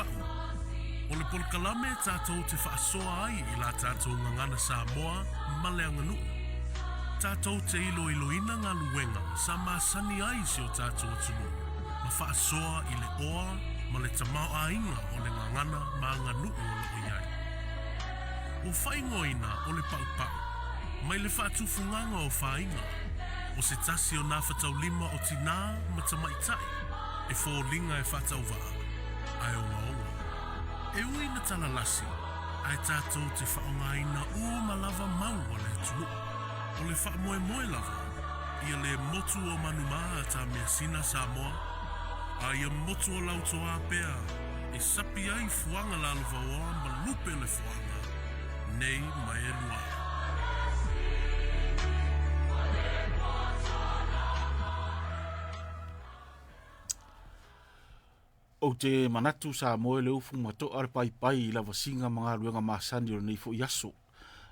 Paʻupaʻu. O le polokalame tatou te faasoa ai i la tatou gagana Samoa ma le aganuu. Tatou te iloiloina galuega sa masani ai si o tatou atunuu ma faasoa i le oa ma le tamaoaiga o le gagana ma aganuu o loo i ai. Ua faaigoaina o le Paʻupaʻu mai le faatufugaga o fāiga, o se tasi o nā fataulima o tinā ma tamaitai e foliga e faatauvaa ae ogaoga. E ui na talalasi, ae tatou te faaaogaina uma lava mau a le atunuu. O le faamoemoe lava, ia le motu o Manumā a tā Measina Samoa, a ia motu o Lautoā pea e sapi ai fuaga lalovaoa ma lupe le foaga, nei ma e lua. Ou te manatu sa moe le ufu ma to'a le paipai i lavasiga ma galuega masani o lenei foi aso,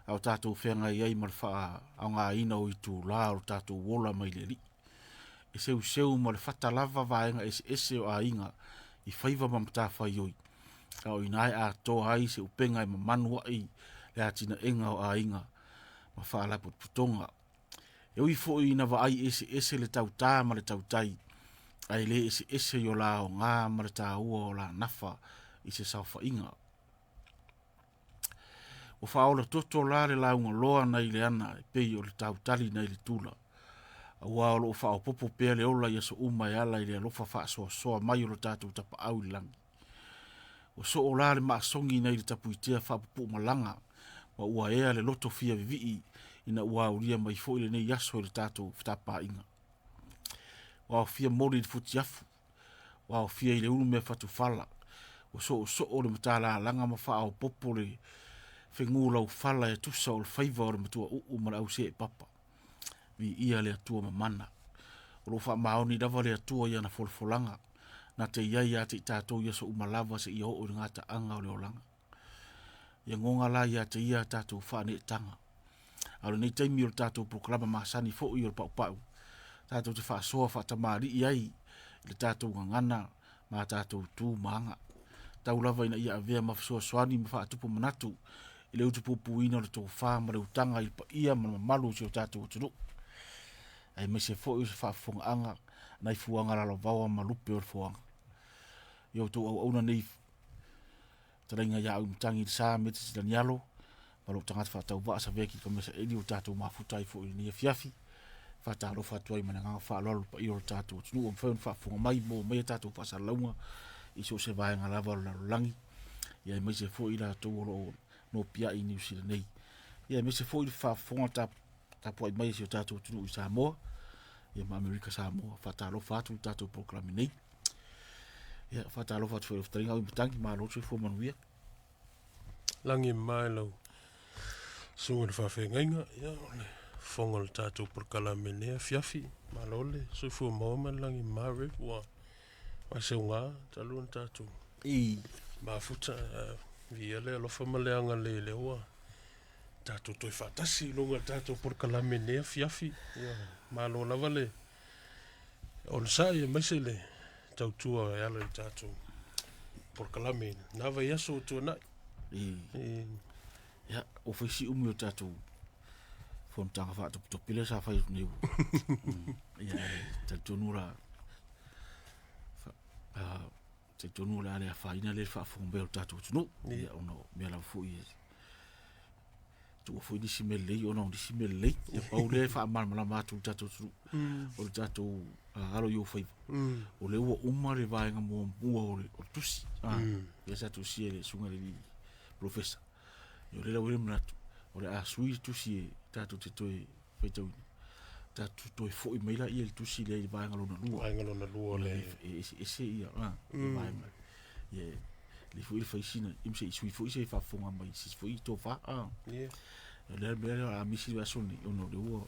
a o tatou feagai ai ma le faaaogaina o itulā o le tatou ola mai le Alii. E seuseu ma le fata lava vaega eseese o aiga i faiva ma matafaioi, a o ina e atoa ai se upega e mamanu ai le atinaega o aiga ma faalapotopotoga. E ui foi ina vaai eseese le tautā ma le tautai, ae le eseese i o la aoga ma le taua o la nafa i se saofaiga. Ua faaola toto la le lauga loa nai le ana e pei o le tautali nai le tula. Aua o loo faaopopo pea le ola i aso uma e ala i le alofa faasoasoa mai o lo tatou tapaau i le lagi. Ua soo la le maasogi nai le tapuitea faapupuu malaga ma ua ea le loto fia vivii ina ua aulia mai foi lenei aso i le tatou fetapaiga. Ua aofia moli i le futiafu, ua aofia i le ulu mea fatufala, ua soosoo le matalalaga ma faaopopo le fegu laufala e tusa o le faiva o le matuauu ma le auseepapa. Viia le Atua mamana. O lo o faamaoni lava le Atua i ana folafolaga, na te i ai ia te i tatou i aso uma lava seia oo i le gataaga o le olaga. Ia goga la ia te ia a tatou faaneetaga. A o lenei taimi o le tatou polokalama masani foi o le paupau, tatou te faasoa faatamalii ai i le tatou gagana ma a tatou tu ma aga. Tau lava ina ia avea ma fesoasoani ma faatupu manatu i le utupupuina o le tofa ma le utaga i le paia ma le mamalu o si o tatou atunuu, aemaise foi o se faafofogaaga nai fuaga lalovaoa ma lupe o le foaga. I outou auauna nei fetalaiga ia Auimatagi le Sa Metiti Lanialo ma lou tagata faatauvaa Savea Kilikamesa Eli ua tatou mafuta ai foi i lenei afiafi. Faatalofa atu ai ma le agaga faaaloalo i le paia o le tatou atunuu ua mafai ona faafofoga mai maua mai a tatou faasalalauga i so o se vaega lava o le lalolagi, ia aemaise foi i latou o lo o nopiai i Niu Sila nei, ia aemaise foi le faafofoga tapuai mai a si o tatou atunuu i Samoa ia ma Amerika Samoa. Faatalofa atu i le tatou polokalame nei. Ia, faatalofa atu foi i lau fetalaiga Auimatagi, malo le soifua manuia. Lagi e mama e lau susuga i le faafeagaiga, ia, o le fofoga o le tatou polokalame i lenei afiafi. Malo le soifua maua ma le lagi e mama Rev, ua faaseuga talu ona tatou I. mafuta. Ae viia le alofa ma le agalelei lea ua tatou toe faatasi i luga o le tatou polokalame i lenei afiafi. Ia, malo lava le onosai aemaise le tautua e ala i le tatou polokalame i lena vaiaso ua tuanai. I. Ia, ua fai si umi o tatou fonotaga faatopetope lea sa fai atu nei. Ia, e talitonu la, talitonu o le a le afaina lea faafofoga mai o le tatou atunuu. Ia, ona o mea lava foi e tuua foi nisi mea lelei ona o nisi mea lelei. Ia, pau lea e faamalamalama atu i le tatou atunuu, o le tatou alo i ou faiva. O lea ua uma le vaega muamua o le tusi. Lea sa tusia e le susuga i le alii polofesa. Ia, o lea la ua i ai le manatu, o le a sui le tusi e tatou te toe faitauina. Tatou toe foi mai laia i le tusi lea i le vaega lona lua. Vaega lona lua o le... E eseese ia, vaega. Ia, le foi le fai sina, i se i sui foi se faafofoga mai, se foi tofa. Yeah. O le mea lea o le a misi le aso lenei, ona o lea ua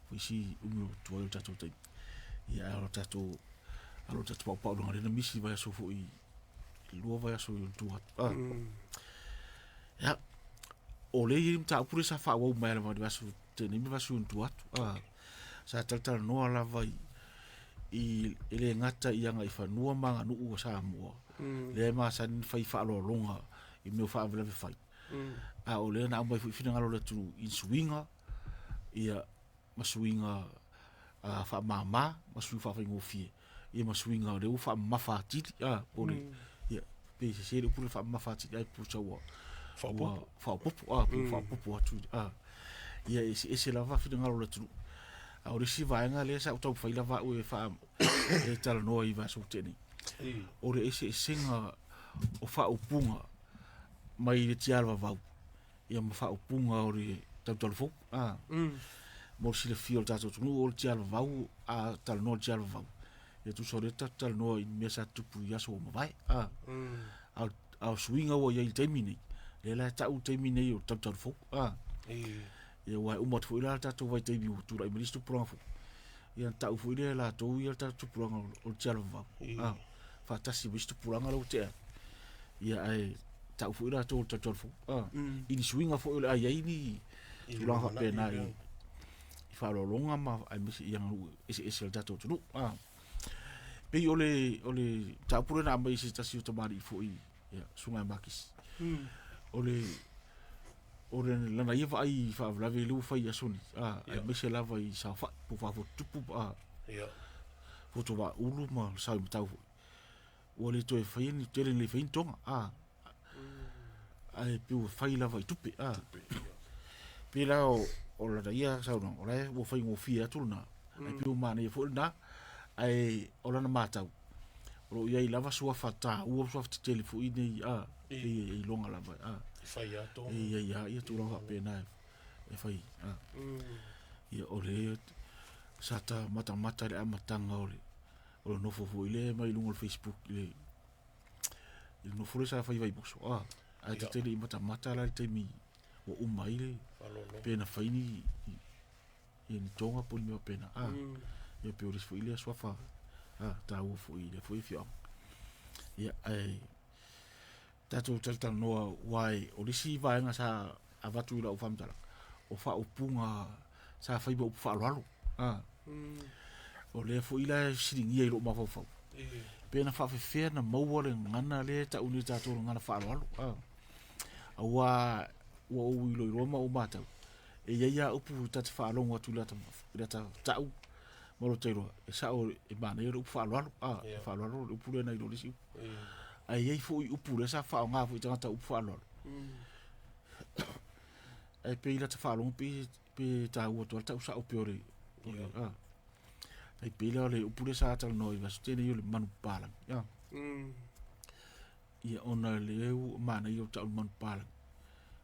fai si umi o tuai o le tatou taimi. Ia, ae o le tatou, alo o le tatou paupau leaga o lea na misi le vaiaso foi, le lua vaiaso i ona tua atu. Ia, o lea e i ai le mataupu lea sa faaauau mai lava i le vaiaso tenei ma le vaiaso i ona tua atu. Sa talatalanoa lava i, i e le gata i agaifanua ma aganuu a Samoa, lea e masani ona fai faaaloaloga i mea o faalavelave fai, a o lea na aumai foi finagalo o le atunuu i suiga, ia, ma suiga faamama ma suiga faafaigofie, ia ma suiga o lea ua faamamafa atili, a, po o le, ia, pe sese le upu lea faamamafa atili, ae pusa ua Faaopoopo. Faaopoopo, a, pe ua faaopoopo atu, a. Ia e eseese lava finagalo o le atunuu. A o le isi vaega lea sa ou taumafai lava au e faa e talanoa i vaiaso ua tea nei, o le eseesega o faaupuga mai le tialavavau ia ma faaupuga o le talutalufou. A, mo le silafia o le tatou atunuu, o le tialavavau, a talanoa i le tialavavau, ia tusa o lea tatou te talanoa i mea sa tutupu i aso ua mavae. A, a o suiga ua i ai i le taimi nei, lea la e tau le taimi nei o le talutalufou. A, ia aua e uma atu foi la le tatou vaitaimi ua tulai mai le isi tupulaga fou, ia ona tau foi lea e latou ia le tatou tupulaga o le tialavavau. A, faatasi ma isi tupulaga la ua tea atu. Ia ae tau foi latou o le talutalufou. A, i ni suiga foi o le a i ai ni tulaga faapena i faaaloaloga ma aemaise i aganuu eseese o le tatou atunuu. A, pei o le o le mataupu lea na aumai e se tasi o tamalii foi, ia, Susuga ia Makisi. O le o le lana ia vaai i faalavelave lea ua fai i aso nei, a, aemaise lava i saofai po o faafotutupu, a, fotovaaulu ma le saoimatau foi. Ua le toe faia ni tele ina le faia ni toga, a, ae pei ua fai lava i tupe, a. Pei la o, o lana ia saunoaga, o la e ua faigofie atu lena, ae pei ua manaia foi lena, ae o lana matau, o lo o i ai lava suafa taua ma suafa tetele foi nei, a, e iloga lava, a. E fai lava toga. E i ai lava ia tulaga faapena e fai, a. Ia o le sa ta matamata i le amataga o le o le nofo foi lea mai luga o le Facebook i le i le nofo lea sa fai Vaimoso, a, ae ta te le i matamata la i le taimi ua uma ai le pe na fai ni ia ni toga po o ni mea faapena, a. Ia pei o le isi foi lea suafa, a, taua foi i lea foi afioaga. Ia ae tatou talatalanoa aua o le isi vaega sa avatu i lau faamatalaga, o faaupuga sa fai ma upu faaaloalo. A. O lea foi la e fesiligia i lou mafaufau, pe na faafefea na maua le gagana lea e tau nei e tatou o le gagana faaaloalo. A. Aua ua ou iloiloa ma ou matau, e i ai lava upu ta te faalogo atu i lata, i lata tau ma lota iloa, e sao e manaia le upu faaaloalo. A, e faaaloalo le upu lea nai lo le isi upu. Ae i ai foi upu lea sa faaaoga foi e tagata upu faaaloalo. Ae pei lata faalogo pe pe taua atu lava le tau sao pei o le o le a. Ai pei la o le upu lea sa talanoa i vaiaso tea nei o le manupapalagi. A. Ia ona lea ua manaia o tau le manupapalagi.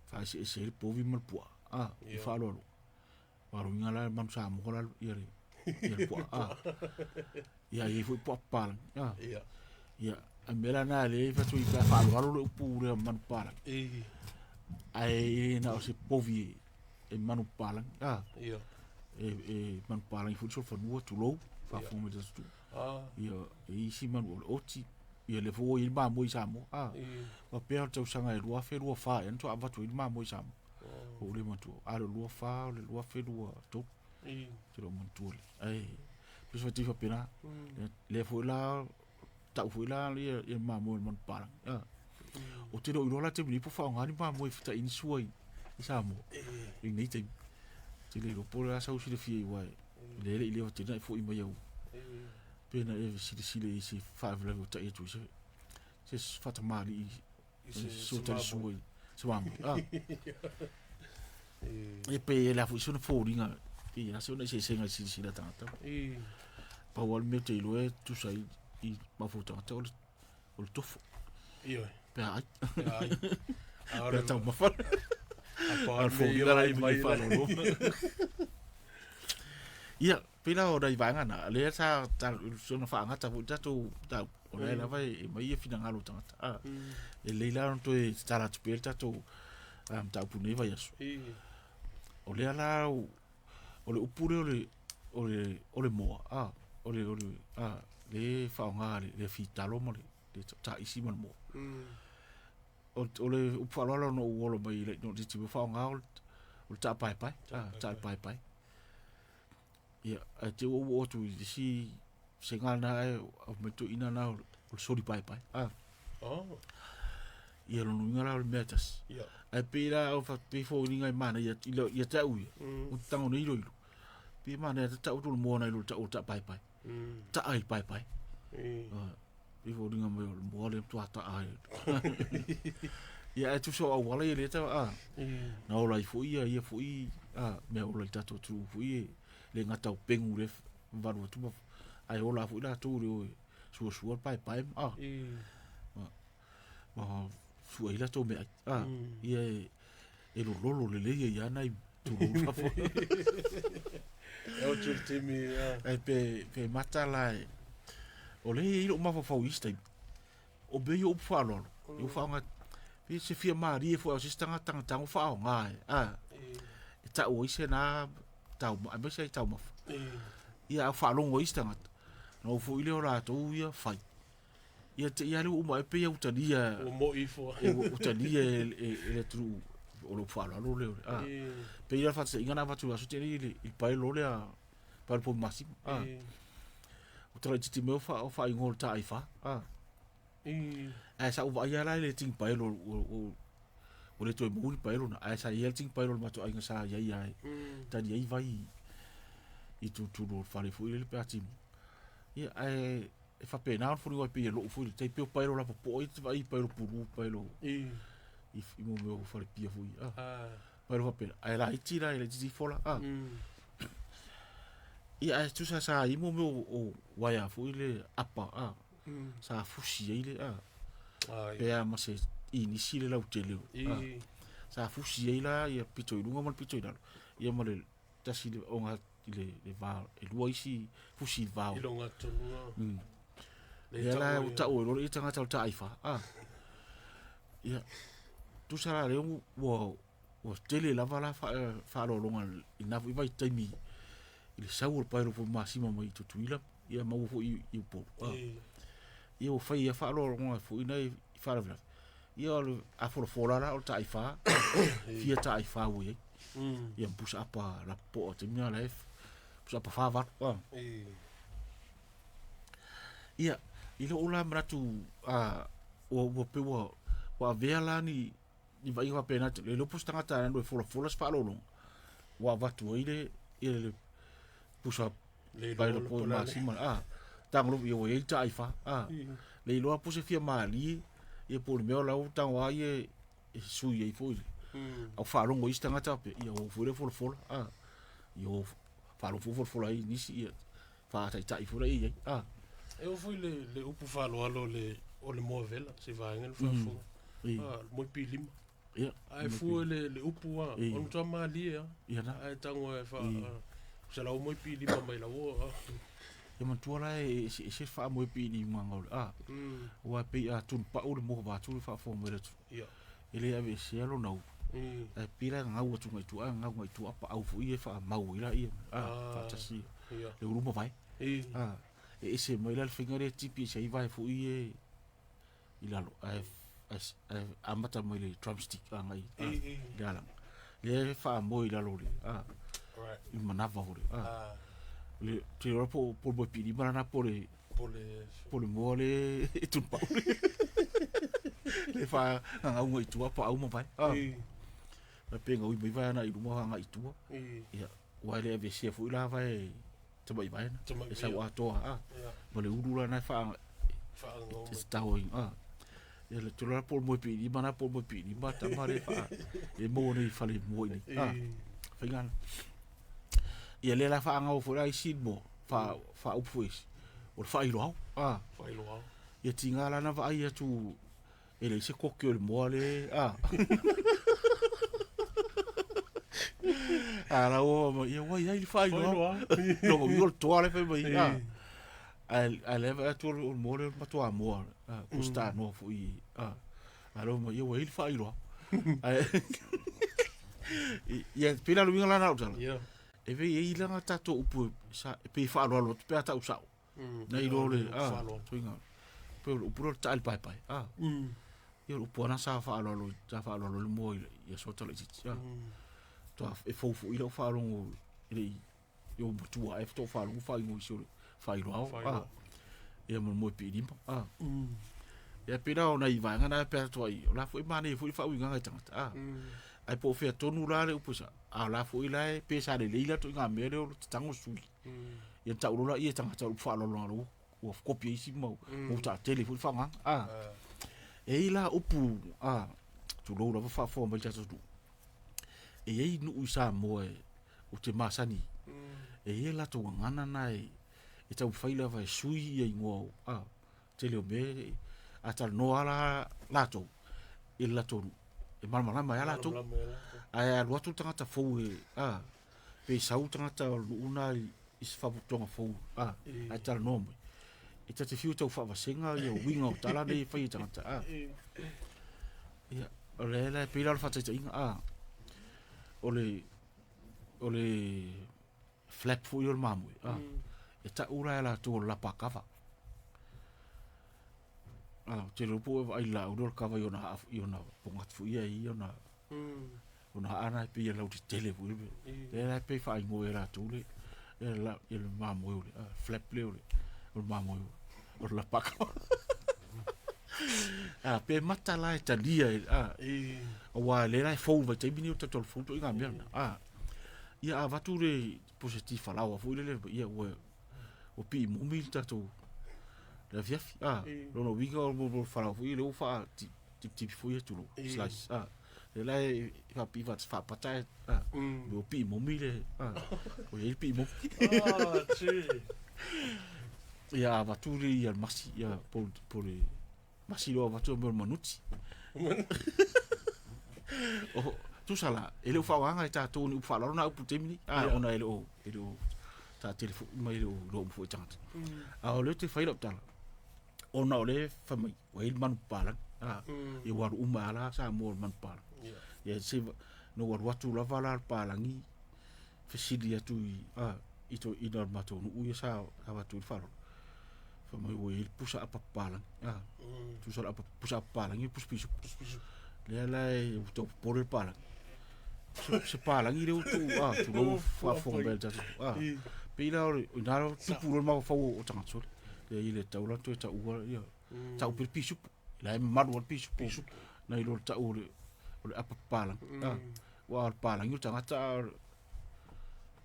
Faaeseese ai le povi ma le puaa. A, i faaaloalo. Aua o le uiga la o le manu Samoa la ia le ia le puaa. A. Ia e i ai foi puaa papalagi. A. Ia, a mea la na lea e fai atu ai pe a faaaloalo le upu lea manupapalagi. Ae le na o se povi e manupapalagi. A. E e manupapalagi foi le solofanua, tulou, faafofoga mai le tatou atunuu. Ia, e i ai isi manu o le oti, ia lea foi ua i ai le mamoe i Samoa. A. Faapea o le tausaga e 2024 ea na faatoa avatu ai le mamoe i Samoa. Ua ou le manatua, a o le 24 o le 2023. Ou te le o manatua lelei. Ae pei o se faitio faapena. Lea foi la, tau foi la ia, ia mamoe o le manupapalagi. Ah. Ou te le o iloa la taimi nei po o faaaoga ni mamoe e feta'i ni sua i, i Samoa i lenei taimi. Ou te le iloa po o le a sau silafia aua lea e le i leva tele ona e foi mai au pe na e silasila i se faalavelave ua ta'i atu ai se se faatamalii I se, se se tali mamoe. sua i se mamoe. Ah. E pei e le a foi se ona foliga pe i ai se ona eseesega i silasila a tagata. Pau lava le mea ou te iloa e tusa ai i mafaufau tagata o le, o le tofo. Ioe. Pe a ai. Pe a ai. A o Pe le a taumafa. A pa A o le le foliga la ai i mai mai la. faalolo. Ia, pei la o nai vaega na, lea sa ta, soona faagata foi le tatou mataupu, o la e lava e aumai ia finagalo o tagata. A, e lelei la ona toe tatala atu pea le tatou mataupu i lenei vaiaso. O lea la o le upu lea o le o le o le moa, a, o le o le a, lea e faaaoga le le fitalo ma le le taisi ma le moa. O, o le upu faaaloalo na ou ola mai i le no te faaaoga o le o le taapaepae, a, taapaepae. Ia, ae te i ua ou oo atu i le isi sega na e au mai toeaiina na o le soli paepae a. Oh. Ia lona uiga la o le mea e tasi. Ia. Ae pei la o pei foliga e manaia ia te au ia. O te tago nei iloilo. Pei e manaia te tau atu o le moa nai lo le tau o le taapaepae. Taa i le paepae. Pei foliga mai o le moa lea matua taa ai. Ia ae tusa o auala ia lea tau a. Na ola ai foi ia ia foi a mea ola i tatou atunuu foi e le gata o pegu le valu atu ma ae ola foi latou i le o e suasua le paepae ma ma sue ai latou meaai. A, ia e, e lololo lelei ai lava nai tulou fafo. E o tu le taimi, a. Ae pe, pe mata la e, o lea e i ai lou mafaufau i isi taimi, o mea ia o upu faaaloalo, mm. e faaaoga, pe se fia malie foi o se isi tagata tagatago faaaoga e, a, e tau ai se na tau, aemaise ai taumafa. Ia, a faalogo ai isi tagata, na oo foi lea o latou ia fai. Ia te ia le ua uma e pei ua talia. Ua moi ifo. E ua talia e, e, e le atunuu o lou faaaloalo lea. Ah. Pei la faataitaiga na avatu i le aso tele i le i le paelo lea, paelo povi masima. Ah. O tala itiiti mai o fa o faaigoa o le taaifa. Ah. Ae sa ou vaai lava la i le tini paelo o ua le toe maua ni paelo na, ae sa i ai le tini paelo o le matou aiga sa i ai lava e tali ai vai i tutulu o le fale foi lele pe a timu. Ia, ae e faapena ona foliga mai pei e lou foi le tai pei o paelo lapopoa ia te vaai i paelo pulu paelo I. i, i mo mea o falepia foi ah Ah. paelo faapena ae laiti la e laitiiti ifo la ah Ia ae tusa sa i mo mea o, o waea foi le apa ah sa fusi ai le ah Ah, pe a ma se inisi le lautele o I. ah sa fusi ai la ia pito i luga ma le pito i lalo ia ma le tasi le oga i le, le va e lua isi fusi i le vao. I longa tonu a. Le Ia la tau ua tau ai loa le tagata o le taaifa. Ah. Ia tusa la lea ua ua tele lava la faaaloaloga i na foi vaitaimi i le sau o le paelo foi masima mai i Tutuila ia maua foi i Upolu. Ah. Ia ua fai ia faaaloaloga foi na i faalavelave. Ia o le a folafola la o le taaifa. Fia taaifa ua i ai. Ia ma pusa apa lapopoa taimi na la e pusa apa 48. Ah. Ia, i lou la manatu a ua ua pei ua ua avea la ni ni vaaiga faapena le iloa po o se tagata e alu e folafola se faaaloaloga ua avatu ai le ia le pusa Le iloa paelo le po po le ale. masima a tago ia ua i ai le taaifa a le iloa po o se fia malie ia po o le mea o la ua tago lava ia e sui ai foi au faalogo i isi tagata faapea ia o foi lea folafola a ia o faalogo foi folafola ai nisi ia faataitai foi la ia i ai a E oo foi le, le upu faaaloalo le, o le moa vela, se vaega le faafofoga. Ia. Ah, le moe pilima. Ia. Ae fua le, le upu a, Ia. o le matua malie a. Ia na. Ae tago e faa, Ia. ah, se lau moe pilima mai lau ah. Ia manatua la e ese ese le faamoe pilimaga o le a. Aua e pei a tunupau le moa vaeatu le faafofoga mai le atunuu. Ia. E le aveesea lona upu. Mm. Ae pei la e gagau atu ngai tua, ae gagau ngai tua apaau foi ia e faamau ai laia a, Ah. faatasi Ia. le ulu mavae. I. A, e ese mai la le faiga lea e tipi ese ai vae foi ia e i lalo, ae, ae, ae amata mai le drumstick agai I, i. le alaga. Lea e faamoe i lalo o le, a, Right. i manava o le, a. Ah. Le, te iloa po, po le moe pilima lana po le, Po le... po le moa le e tunupau le. Le faagagauga i tua paau ma vae. A. I. Ae pe gaui mai vae ana i luma agai i tua. I. Ia, aua e le aveesea foi la vae tamai vae na. Tamai E sau vae. atoa, a. Ia. Ma le ulu la na e faaga Faagagau e mai. tatao ai, a. Ia le tulaga po o le moe pilima na po o le moe pilima tama le faa e maua nei i fale moa i nei. A. I. Faiga na. Ia lea la faagao foi la isi mo fa faaupu foi isi. O le faailoao. A. Faailoao. Ia tiga la na vaai atu e leai se koke o le moa le a. A la ua ma ia ua iai le faailoao. Faailoao. Logo ui o le toa le fai mai. A. I. Ae ae lea vaai atu o le moa lea o le matua moa. A, po o se tanoa foi. A. A lea ua ma ia ua iai le faailoao. Ae Ia pei la le uiga la na o le tala. Ia. E vei e i lana tatou upu e sa e pei e faaaloalo atu pe a tau sao. Nai lo le a tuiga. Pe o le upu lea o le taali paepae. A. Ia o le upu lava lena sa faaaloalo sa faaaloalo le moa i aso talaitiiti. A. Toa e fou foi lau faalogo i le i ou matua ae faatoa ou faalogo faaigoa i si o le faailoa ao, a. Ia ma le moe piilima, a. Ia pei la o nai vaega na pe a tatou ai, o la foi e manaia foi le faauigaga i tagata, a. Ae po o fea tonu la le upu e sao, a o la foi la e pe sa lelei la ituaiga mea lea o le tatago sui. Ia ona tau loa lea e tagata o le upu faaaloalo na ua kopi e isi ma ua taatele foi le faaaogaina, a. E i ai la upu, a, tulou lava faafofoga mai le tatou atunuu, e i ai nuu i Samoa ou te masani, e i ai a latou gagana na e taumafai lava e sui ia igoa o, a, tele o mea, a talanoa lava la latou i le latou nuu, e malamalama ai lava latou. Ae alu atu le tagata fou e, a, pe sau le tagata o le nuu lena i se faapotopotoga fou, a, ae talanoa mai, e ta te fiu e tau faavasega ia uiga o tala nei e fai e tagata, a. Ia, o lea la e pei la o le faataitaiga, a, o le, o le flap foi o le mamoe, a, e tau la e latou o le lapa kava. A, ou te iloa po ua e vaai i le laau lea o le kava i ona aa, i ona pogati foi ia e i ai ona, ona aa na e pei e lautetele foi le mea. Lea la e pei e faaigoa e latou le, le, la, le mamoe o le flap lea o le, o le mamoe o le lapa kava. A, pe mata la e talia e, a, aua lea la e fou i le vaitaimi lenei o le tatou fou ituaiga mea lena. A, ia a avatu le po o se ti falaoa foi lele, ia ua, ua pii momi le tatou le afiafi. A, lona uiga o le falaoa foi lea ua faatipitipi foi ia tulou, slice. A, lea la e faapii faapata ae, a, ua pii momi le, a, ua i ai le pii momi. Ah, true. Ia a avatu le ia le masi, ia po, po le masi loa avatu mea o le manuti. O, tusa la, e le o faaaogaina e tatou ni upu faaaloalo na upu i le taimi nei. A, ona e le o, e le o taatele foi ma e le o iloa uma foi e tagata. A o lea ou te fai lau tala, ona o lea e fai mai, ua i ai le manupapalagi. A, ia ua alu uma lava la Samoa i le manupapalagi. Ia se, na ou alu atu lava la le palagi, fesili atu i, a, i toeaiina o le matou nuu ia sa avatu ai le faaaloalo. Fai mai ua i ai le pusa apa papalagi. A, tusa le apa, pusa apa papalagi pusa pisupo. Lea la e ua tau popole le palagi. Se, se palagi lea ua tuu, a, tulou faafofoga mai le tatou, a. Pei la o le, o ina tupu loa le mafaufau o tagata sole. Lea i le tau la toe taua, ia, tau pea le pisupo. La e mamalu lava le pisupo. Nai lo le tau o le, o le apa papalagi. A, aua o le palagi o le tagata a o le,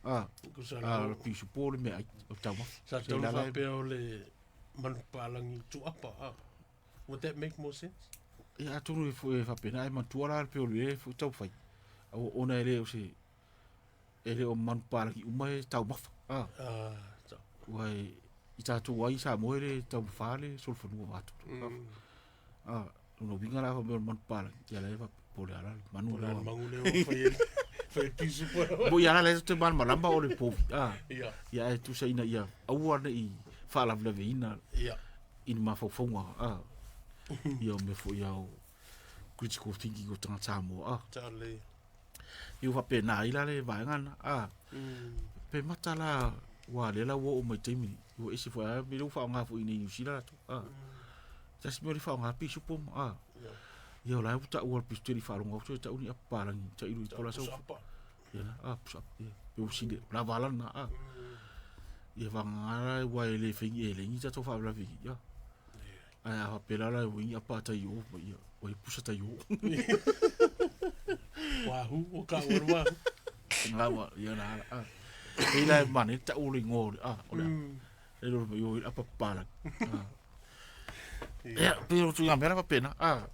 a, a o le pisupo o le meaai, o le taumafa. Sa tau faapea o le manupapalagi tuapa, a. Would that make more sense? Ia, atonu e faapena, ae manatua la pei o le mea foi taumafai, ona e le o se, e le o manupapalagi uma e taumafa. A. Ua e, i tatou ai i Samoa e le taumafa le solofanua vaeatu. A, lona uiga la faapea o le manupapalagi, ia la e faapea, po o le a la le manu Po o le a le manu lea ua fai ai fai ai pisupo. Mo ia la lea te malamalama o le povi. A. Ia ae tusa ina ia aua ne i faalavelaveina i ni mafaufauga a. Ia o mea foi ia o critical thinking o tagata Samoa a. Totally. Ia ua faapena ai la le vaega lena a. Pe mata la ua lea la ua oo mai i le taimi nei, ua ese foi lava mea lea ua faaaoga foi i inei i Niu Sila latou a. Tasi mea o lea e faaaoga pisupo ma a. Ia o la e ua taua le pisu tele i faalogo atu e tau ni apa palagi tailo i po o le a sau. Ia la, a pusa apa, ia. Pe ua sile, lava la lena a. Ia vagana la aua e le fai ni eleni tatou faalavelave i i a. Ae a faapea la la ua i ai ni apa tai o, ia, ua i ai pusa tai o. Wahoo, ua ka ua le wahoo. Lava, ia la ala, a. Pei la e manaia le tau o le igoa o le, a, o le apa. E lolo mai o i le apa papalagi. A. Ia, pei o ituaiga mea la faapena, a.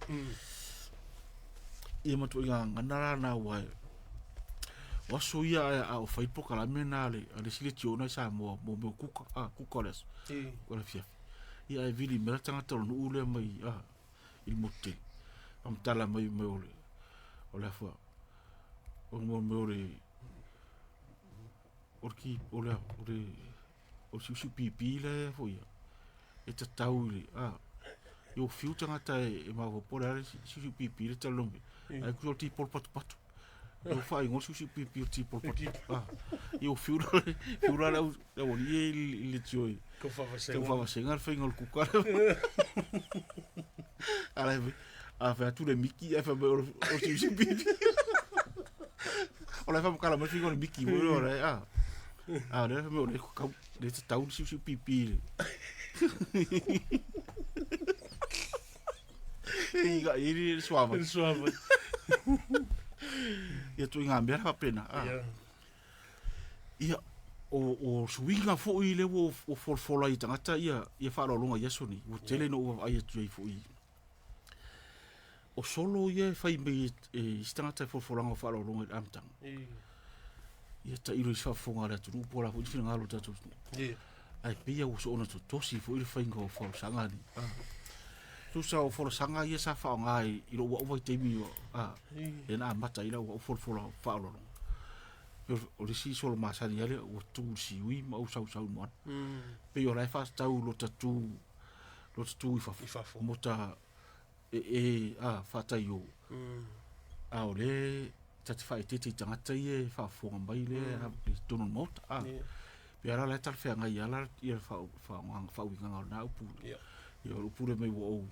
Ia ma ituaiga gagana la na aua e, o aso ia a, a o fai le polokalame lena a le, a le isi leitio lena i Samoa mo mea o kuka, a, kuka o le aso, o le afiafi. Ia ae vili mai la tagata o le nuu lea mai, a, i le motu tele. Faamatala mai mai o le, o le afa, o le mea o le, o le ki, o le, o le, o le siusiu pipi lea foi ia, e tatau i le, a, i o fiu tagata e, e maopoopo le a le siusiu pipi le talanoa mai. Ai tusa o le tipolo patupatu. I o faaigoa le siusiu pipi o le tipolo patupatu. A, i o fiu la le, fiu la le au, le aualii ia i le tio i, Tau faavasega. Tau faavasega le faiga o le kuka lea. A la e fai, a fai atu le miki ae fai mai o le o le siusiu pipi. O la e faamatala mai le faiga o le miki foi lea o la e, a. A o lea fai mai o lea e tau, lea e tatau le siusiu pipi i le. E iga i le suavai. Le suavai. Ia tuiga mea la faapena. Ah. Ia. Ia, o, o suiga foi lea ua, ua folafola i tagata ia, ia faaaloaloga i aso nei, ua tele ina ou vaavaai atu ai foi. O solo ia e fai mai e, e isi tagata e folafolaga o faaaloaloga i le amataga. Ia tailo i se faafofoga a le atunuu po o le a foi le finagalo o le tatou atunuu. Ae pei lava ua soona totosi foi le faiga o folasaga nei. Ah. Tusa o folasaga ia sa faaaoga i, i lou au vaitaimi o, ah, lea na amata ai lau au folafola faaaloaloga. O le isi solo masani lava lea ua tu i le siui ma ou sausaunoa atu. Pei o la e faatatau lo ta tu, lo ta tu i fafo. I fafo. Mo ta e, e a, faataio. A o lea ta te faaeteete i tagata ia e faafofoga mai lea i totonu o le Maota. A, pei lava la e talafeagai lava la ia le faauigaga o lena upu. Ia. Ia o le upu lea mai ua ou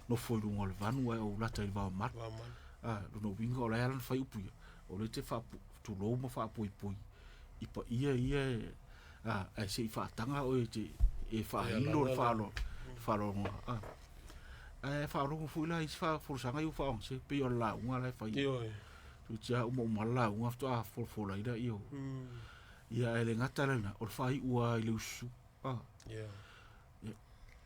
nofo i luga o le vanu ae ou lata i le vaomalu. Vaomalu. A, lona uiga o la e ala ona fai upu ia, o lea e te faatulou ma faapoipoi i paia ia e, a, ae se i faataga oe e te e faailo le faaaloaloga. A, ae faalogo foi la i isi folasaga ia ua faaogasē, pei o le lauga la e fai. Ioe. Toeitiiti lava uma uma le lauga faatoa folafola ai lea o. Ia ae le gata lena, o le faaiu lava i le ususu. A. Ia.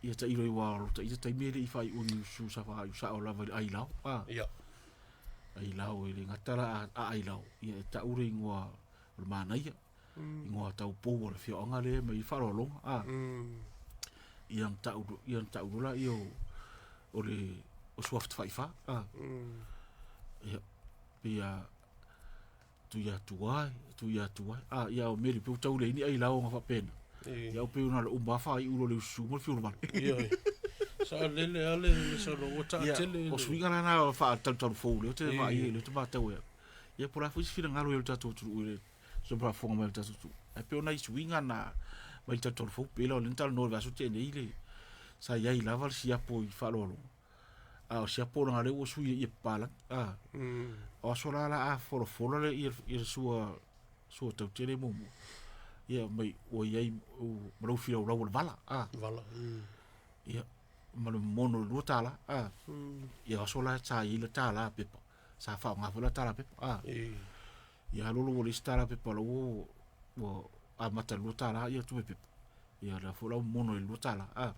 Ia tailo i aua o lo ta ita taimi e le i faaiu ni ususu sa faaiu sao lava i le ailao. A. Ia. Ailao e le gata la a ailao, ia e tau le igoa o le manaia, igoa taupou o le afioaga lea mai faaaloaloga. A. Ia na tau, ia na tau loa lea o, o le o Suafa Tafaifa. A. Ia, pei a Tuiatua, Tuiatua. A, ia o Meli pe ua tau leai ni ailao ona faapena. Ia o pei ona le uma faaiu loa le ususu ma le fiu vale. Ioe. Sa lele lava le saunoaga ua taatele. Ia, o suiga la na faatalutalu fou lea ou te vaai ai, lea ou te matau ai. Ia po o le a foi se finagalo i o tatou atunuu i le faafofoga mai a le tatou atunuu. Ae pei o nai suiga na mai le talutalu fou, pei la o lea na talanoa i le vaiaso na tea nei le sa i ai lava le siapo i faaaloaloga. A o siapo leaga o lea ua sui ai ia papalagi. A, o aso la la a folafola le ia le sua sua tautele muamua. Ia mai ua i ai ma lou filaulau o le vala. A. Vala. Ia ma le momono i le $2. A. Ia o aso la sa i ai le $1 pepa. Sa faaaoga foi la tala pepa. A. Ia alu alu ua leai se tala pepa la ua ua amata i le $2 ia tupe pepa. Ia la foi la ua momono i le $2. A.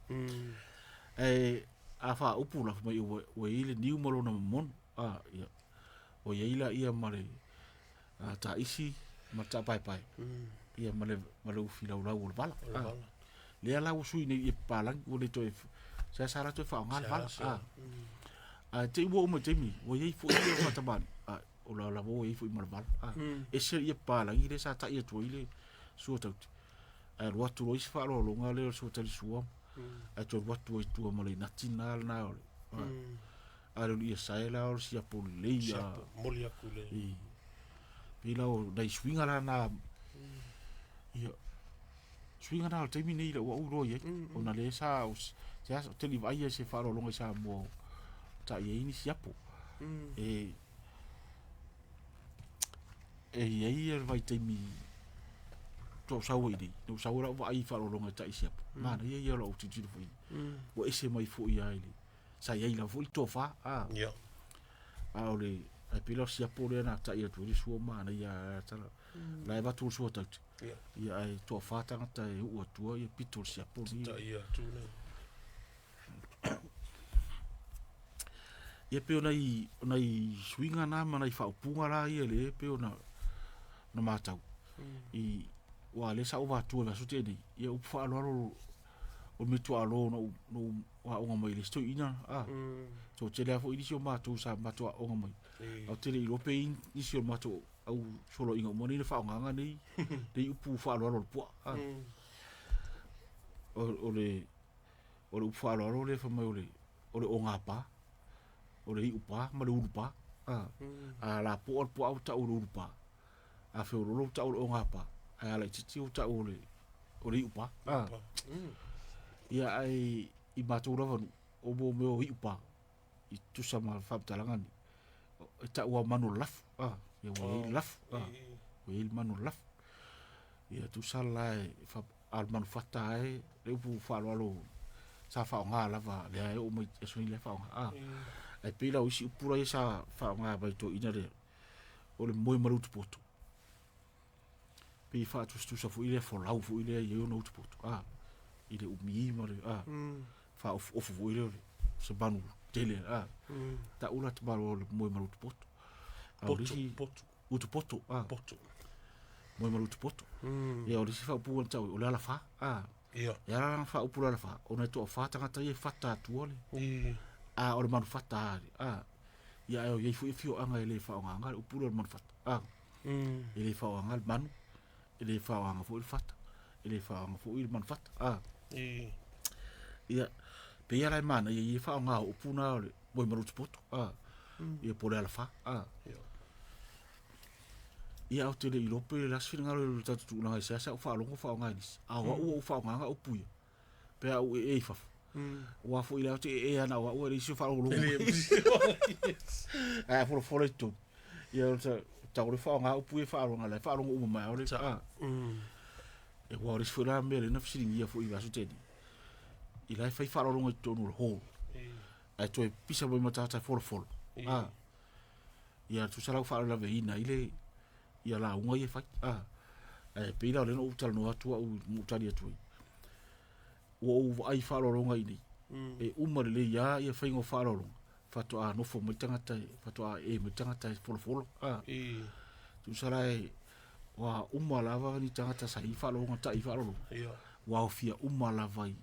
Ae a faaupu la fai mai ua ua i ai le niu ma lona momono. A, ia. Ua i ai laia ma le a, taisi ma le taapaepae. Ia ma le ma le ufi laulau o le vala. O le vala. Lea la ua sui nei i papalagi ua le toe seasea la toe faaaoga le vala. A. Ae te i ua oo mai i le taimi ua i ai foi ia faatamalii, a o la lava ua i ai foi ma le vala. A, ese ia papalagi lea sa tai atu ai le sua taute. Ae alu atu loa isi faaaloaloga lea o le sua talisua, ae toe alu atu ai i tua ma le inati lena lena o le a le alii sae la o le siapo lelei a. Siapo, moli atu le. I. Pei la o nai suiga la na ia suiga na o le taimi nei lau au iloa i ai ona lea sa o se aso tele i vaai ai se faaaloaloga i Samoa o tai ai ni siapo. E e i ai le vaitaimi tou sau ai nei, na ou sau ai lau vaai i faaaloaloga i tai siapo. Manaia ia o lau tilotilo foi. Ua ese mai foi lava i le sa i ai lava foi le tofa. A. Ia. A o le ae pei la o le siapo lea na tai atu ai le sua manaia lava tala. La e avatu le sua taute. Ia. Ia ae toafa tagata e uu atua ia pito o le siapo ni. Tai atu le. Ia pei o nai o nai suiga na ma nai faaupuga la ia le pei ona na matau. I aua lea sa ou avatua i le aso tea nei, ia upu faaaloalo o le mea tuaalo na ou na ou aoga mai le isi toeaina a. Toatele lava foi nisi o matou sa matou aoga mai. Ae ou te le iloa pe i ai nisi o le matou au soloaiga uma nei na faaaogaina nei nei upu faaaloalo o le puaa a. O le o le upu faaaloalo lea fai mai o le o le ogapa, o le iupa ma le ulupa a. A lapoa le puaa ua tau o le ulupa. A feololo ua tau o le ogapa, ae a laitiiti ua tau o le o le iupa. A. Ia ae i matou lava nuu, o mo mea o iupa i tusa ma faamatalaga nei, e tau lava o manu o le lafu. A, ia ua i ai le lafu. A, ua i ai le manu o le lafu. Ia tusa la e fa a o le manufata lava e le upu faaaloalo sa faaaoga lava lea e oo mai i aso nei lea e faaaoga a. Ae pei la o isi upu la ia sa faaaoga mai toeaiina lea, o le moe ma le utupoto. Pei e faatusatusa foi lea folau foi lea i ai ona utupoto a, i le umi ma le a, faaofuofu foi lea o se manu tele a. Tau la tamaloa o le moe ma le utupoto. A o le isi Poto. utupoto a. Poto. Moe ma le utupoto. Ia o le isi faaupuga na tau o le alafa a. Ia. E ala la ona faaupu le alafa ona e toafa tagata ia e fata atua le I. a o le manufata a a. Ia ae o i ai foi afioaga e le faaaogaina le upu lea o le manufata a. E le faaaogaina le manu, e le faaaogaina foi le fata, e le faaaogaina foi le manufata a. I. Ia pei lava la e manaia ia faaaoga o upu na o le moe ma le utupoto a. Ia po o le alafa a. Ia. Ia ae ou te le iloa pe o le a se finagalo i le tatou tulaga i seasea ou faalogo faaaoga e nisi. A o au ua ou faaaogaina upu ia, pe a ou ee i fafo. Aua foi o lea ou te ee lava na o au ae leai se faalogologo mai. Ae a folafola i totonu, ia o le tau o le faaaoga upu ia e faalogo, la e faalogo uma mai lava le a. Aua o le isi foi la mea lea na fesiligia foi i le vaiaso tea nei, i la e fai faaaloaloga i totonu o le hall, ae toe pisa mai ma tagata e folafola. A. Ia tusa la ua faalalaveina ai le ia lauga ia e fai. Ah. Ae pei la o lea na ou talanoa atu au ma ou tali atu ai. Ua ou vaai i faaaloaloga i inei. E uma lelei lava ia faiga o faaaloaloga, faatoa nofo mai le tagata faatoa ee mai le tagata e folafola. Ah. I. Tusa la e ua uma lava ni tagata sa i faaaloaloga tai i faaaloaloga. Ia. Ua aofia uma lava i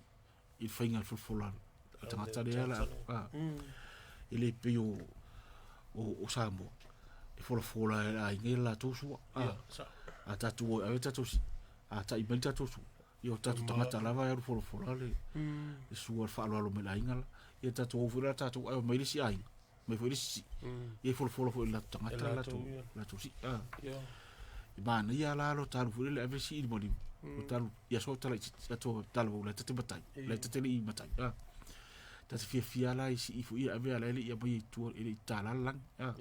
i le faiga folafola a tagata lea la a e le pei o o Samoa e folafola e le aiga i le latou sua a a tatou o e ave tatou sii a tai mai le tatou sua ia o tatou tagata lava e alu folafola le le sua le faaaloalo mai le aiga la ia tatou o foi la tatou ae omai le isi aiga mai foi le isi sii ia e folafola foi e le latou tagata le latou latou sii a e manaia la lo ta alu foi lele ave sii i le maliu o ta alu ia so tala itiiti ato talavou la e ta te matai la e ta te le i matai a ta te fiafia la i sii foi ia ave a la e le i aumai i tua e le i tala le lagi a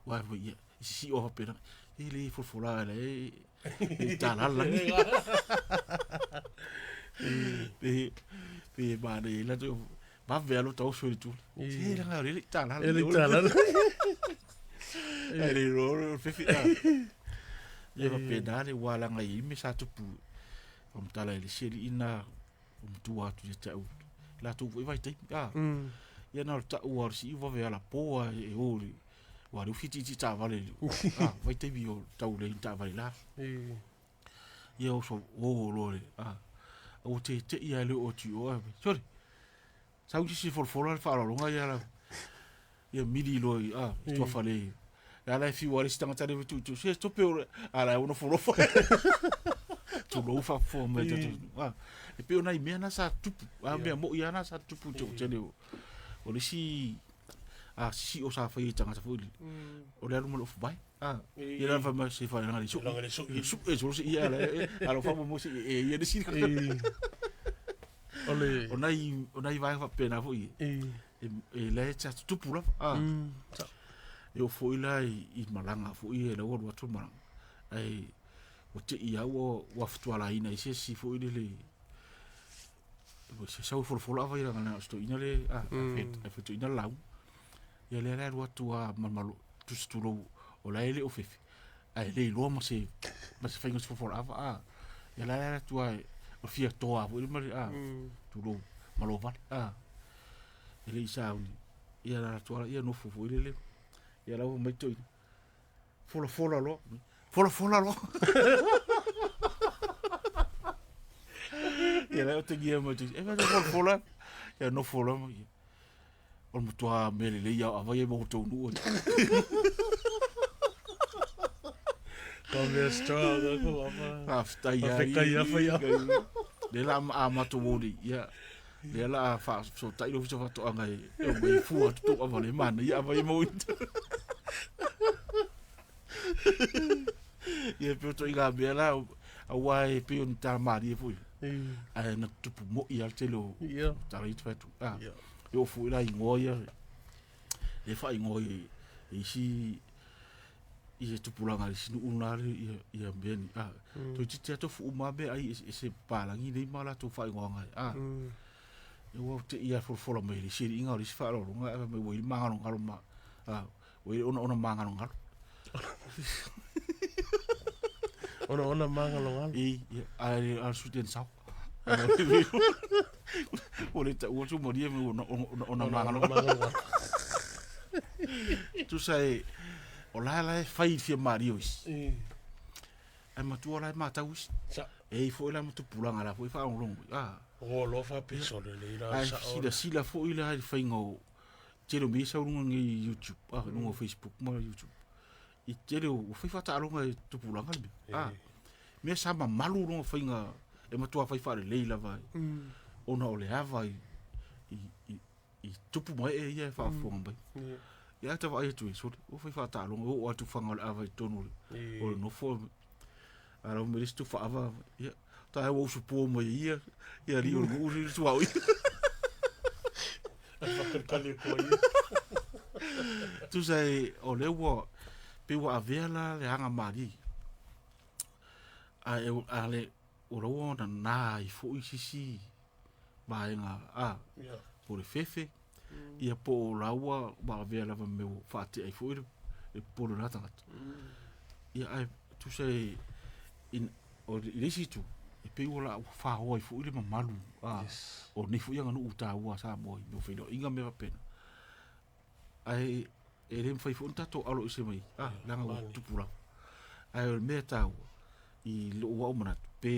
aua foi ia i sisii o faapena e le folafola la e le i tala le lagi pe pe manaia ai la vave lava lo ta oso i le tula se leaga o lea e le i tala E le i tala Ae le iloa o le fefe a. Ia faapena le ua laga i ai mea sa tupu. O matala i le isi alii na o matua atu ia te au. Latou foi vaitaimi. A. Ia na o le tau lava o le sii vave alapo lava e o i le aua o lea ua fia tietie taavale i le a vaitaimi o tau leai ni taavale i la aso. Ia oso o loa le a. Ua tete'i lava i le oo atu i o ae fai mai, sole, sau se isi e folafola le faaaloaloga ia la ia mili loa i a i tuafale i le ala e fiu ai le isi tagata lea e tuu se tupe o a la e nofonofo tulou faafofoga mai tatou a e pei o nai mea na sa tupu a mea moi lava na sa tupu i le toatele o o le isi a sisio sa fai e tagata foi lele o le alu ma le ofu vae a ia la fai mai se fai langa le su Langa le sui. e su e su ia la e ala fa mo se e ia le si O le o nai o nai vaega faapena foi i e, e la e sa tutupu lava a sa e oo foi la i, i malaga foi e lau alu atu malaga ae ua tei lava ua, ua fatualaina ai se isi foi lele ua se sau e folafola ava ia na o se toeaina le a mm. fe toeaina le lauga ia lea la e alu atu a malomalo tusi tulou o la e le o fefe ae le iloa ma se ma se faiga o se folafola ava a ia la e alu atu a o fia toa foi le ma le a tulou malo vale a e le i sauni ia la atu ala ia nofo foi lele ia la ua mai toeaina folafola loa folafola loa ia la o tegia mai e fai folafola ia nofo loa ma ia o le matua mea lelei ia ava ia mo tou nuu Ka mea strong ko apa. Faafetai ia. Faafetai ia fai ia. Le la a matou o nei ia lea la a faafesootai le Ofisa o Faatoaga e e omai e fua atu tou ava le manaia ava ia mo Ia pei o ituaiga mea la aua e pei o ni tala malie foi ae na tutupu moi lava le tele o tala ia te fai atu. Ah, e oo foi la i igoa ia e faaigoa i isi I tupulaga a le isi nuu lena le ia ia mea nei a. Toeitiiti lava tofu uma lava meaai eseese papalagi nei ma latou faaigoaga ai a. Ia ua te i lava folafola mai e le isi alii o le isi faaaloaloga ae fai mai ua i ai le magalogalo ma a ua i ai le onaona magalogalo. Onaona magalogalo. I, ia, a le a le sweet and sour. Ua le taua atu malie me ona ona magalogalo. Tusa e o la la e fai i fia malie o isi. Ae matua la e matau isi. E i foi la ma tupulaga la foi faalogologo. Ah. O alofa pe sole lelei la Ae sao. silasila foi la i le faiga o tele o mea ia sau luga nei i YouTube, ah, luga o Facebook ma YouTube. I tele o ua fai faataaloga e tupulaga le mea. Ah, mea sa mamalu lona faiga e matua fai faalelei lava ona o le ava i, i, i, i tupu ma ee ia e faafofoga mai. Ia ae ta vaai atu i sole, ua fai faataaloga, ua oo atu fanga o le ava i totonu o le, o le nofo. A lau mai le isi tufa ava, ia, ta ua usupo mai e ia, ia alii o le nuu le suaoi. Ai whakalikali e koa ia. Tusa e, o lea ua, pe ua avea la le aga malie. A, e, a le, o la ua nana ai foi sisi vaega, a, po o le fefe, ia po o la ua ua avea lava ma mea ua faatea ai foi le, le popole o la tagata. Ia ae tusa e, in, o le, i le isi itu, e pei ua la ua faoa ai foi le mamalu a, Yes. o lenei foi aganuu taua a Samoa i mea o feiloaiga ma mea faapena. Ae e le mafai foi ona tatou alo ese mai, a, leaga ua tupu lava. Ae o le mea taua, i lou au manatu, pe,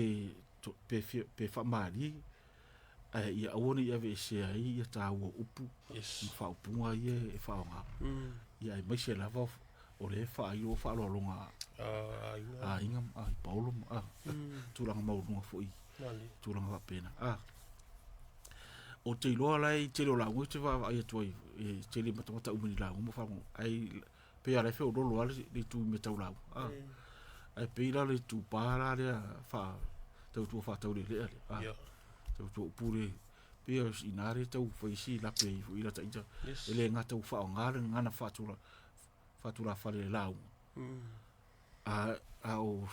to, pe, fia, pe faamalie, ae ia aua ne i aveesea ai ia taua o upu Yes. ma faaupuga ia e faaaoga. Ia aemaise lava o lea e faailo faaaloaloga Ah, aiga. a aiga ma a i paolo ma a tulaga maualuga foi Malie. tulaga faapena. A o te iloa la e tele o lauga ou te vaavaai atu ai e tele matamata uma i ni lauga ma faalogo ai pei lava la e feoloolo lava le itu i mea tau lauga. A ae pei la le itupa la lea faa tautua faataulelea lea. A Ia. tautua upu le pei o ina le tau fai isi lape ai foi la taita. Yes. E le gata ua faaaoga le gagana faatula faatulafale i le lauga. A a o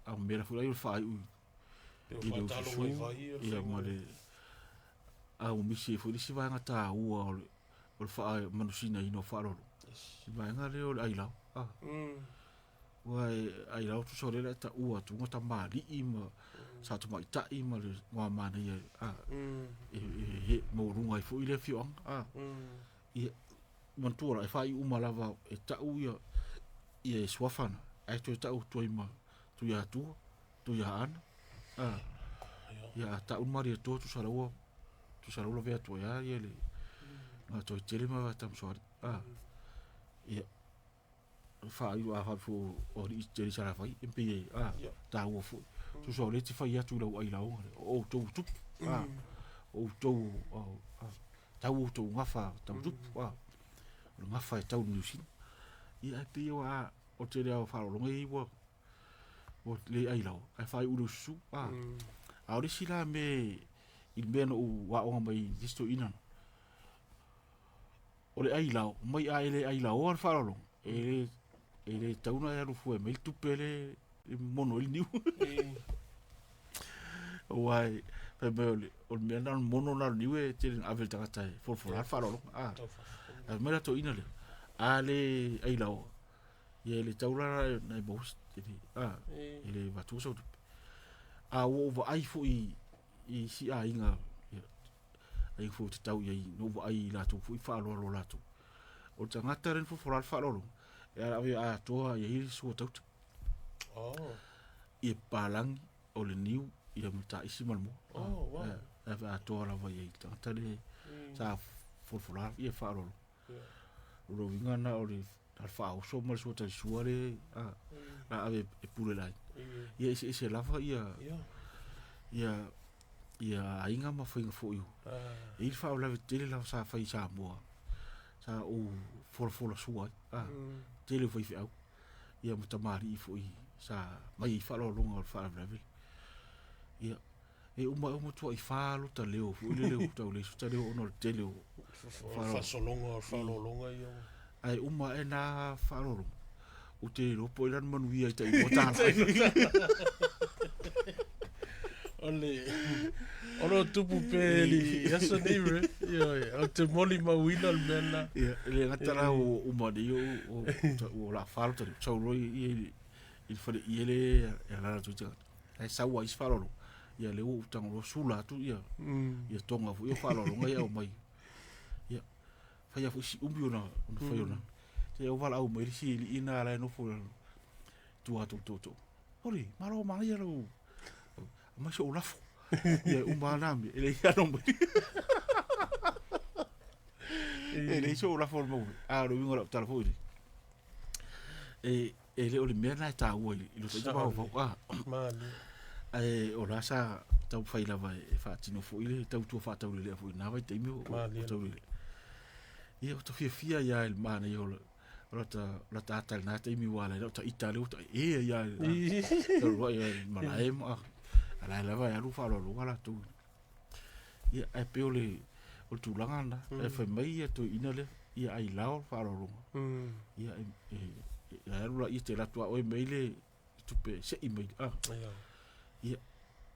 a o mea la foi la i o le faaiu Pe o i le faataloga ususu i vai ia le ia ma faiga. le a ua misi ai foi le isi vaega taua o le o le faamanusigaina o faaaloalo. Yes. I vaega lea o le ailao. A ua e ailao tusa o lea o le a taua atu tamalii ma sa tamaitai ma le goa manaia a e, e, e maualuga ai foi le afioaga. A ia manatua la e faaiu uma lava e tau ia ia e suafa na ae toe tau atu ai ma Tuiatua, Tuiaana. A ia a tau Malietoa tusa la ua tusa la ua lavea atu ai lava ia le ga toe tele ma Tamasoalii. A ia faaiu a faapea o alii tetele i Salafai e pei e a taua foi. Tusa o lea e te fai atu i lau ailaoga lea, o outou tupu, a o outou o, a, tau outou gafa tau tupu, a o le gafa e tau i le Niu Sila. Ia ae pei ua o le tele lava o faaaloaloga ia ua ua le ailaoa ae faaiu i le ususu. A a o le isi la mea i le mea na ou aoga mai i le isi toeaina, o le ailao, mai a e le ailaoa le faaaloaloga, e le e le tatau ona e alu fua e aumai le tupe lea e mono ai le niu. Aua e fai mai o le, o le mea na o le mono na o le niu e tele na ave i le tagata e folafola le faaaloaloga. A, ae fai mai la toeaina lea, a le ailaoa, ia e le tatau la na e maua se, a, e le avatua sau tupe. A ua ou vaai foi i isi aiga, ia, aiga foi ou te tau i ai, na ou vaai i latou foi faaaloalo latou. O le tagata lea na fofola le faaaloaloga, e ala ave atoa i ai le sua tauta. Oh. Ia papalagi, o le niu, ia ma taisi ma le moa. Oh, wow. E ave atoa lava i ai le tagata le sa folafola ia faaaloalo. O le uiga na o le na o le faaoso ma le sua talisua le a, la ave e pule le aiga. Ia eseese lava ia ia ia aiga ma faiga foi o. E i ai le faalavelave tele lava sa fai i Samoa, sa ou folafola sua ai, a, tele o faifeau, ia ma tamalii foi sa mai ai faaaloaloga o le faalavelave. Ia, e uma e matuai fa lota leo foi lele ua tau leai se leo ona o le tele o Faasologa o le faaaloaloga ia. Ae uma ae na faaaloaloga. Ou te iloa po o ai la na manuia i tai $2. O le o lo tupu pea i aso nei re. Ioe, ou te molimauina le mea lena. Ia, e le gata la ua uma nei ou ua o le a fa lou taliu, sau loa ia i le fale iele e alaala atu ai tagata. Ae sau lava isi faaaloaloga, ia lea ua ou tago loa sula atu ia ia toga foi ia o faaaloaloga ia e aumai. Ia, fai lava foi si umi ona fai o lana. Se ua valaau mai le isi alii lena la e nofo i lalo i tua atu o le tootoo. Holi, malo manaia lou aumai sou lafo. Ia uma lava na mea, e leai ano mai. E leai sou lafo o le maua. A o le uiga o lau tala foi lea, e le o le mea lena e taua i lo taita mafaufau. Ah. Malie. Ae o la sa taumafai lava e faatino foi le tautua faataulelea foi i lena vaitaimi o taulelea. Ia ua ta fiafia ai lava i le manaia o o lata lata ata i lena taimi aua o la e ta ita lea ua ta ee ai lava i talu ai i malae ma a la e lava e alu faaaloaloga latou. Ia ae pei o le o le tulaga lena, e fai mai ia toeaina lea, ia ailao le faaaloaloga. Ia e e alu laia te alu atu lava oe mai le tupe sei mai ah. Ia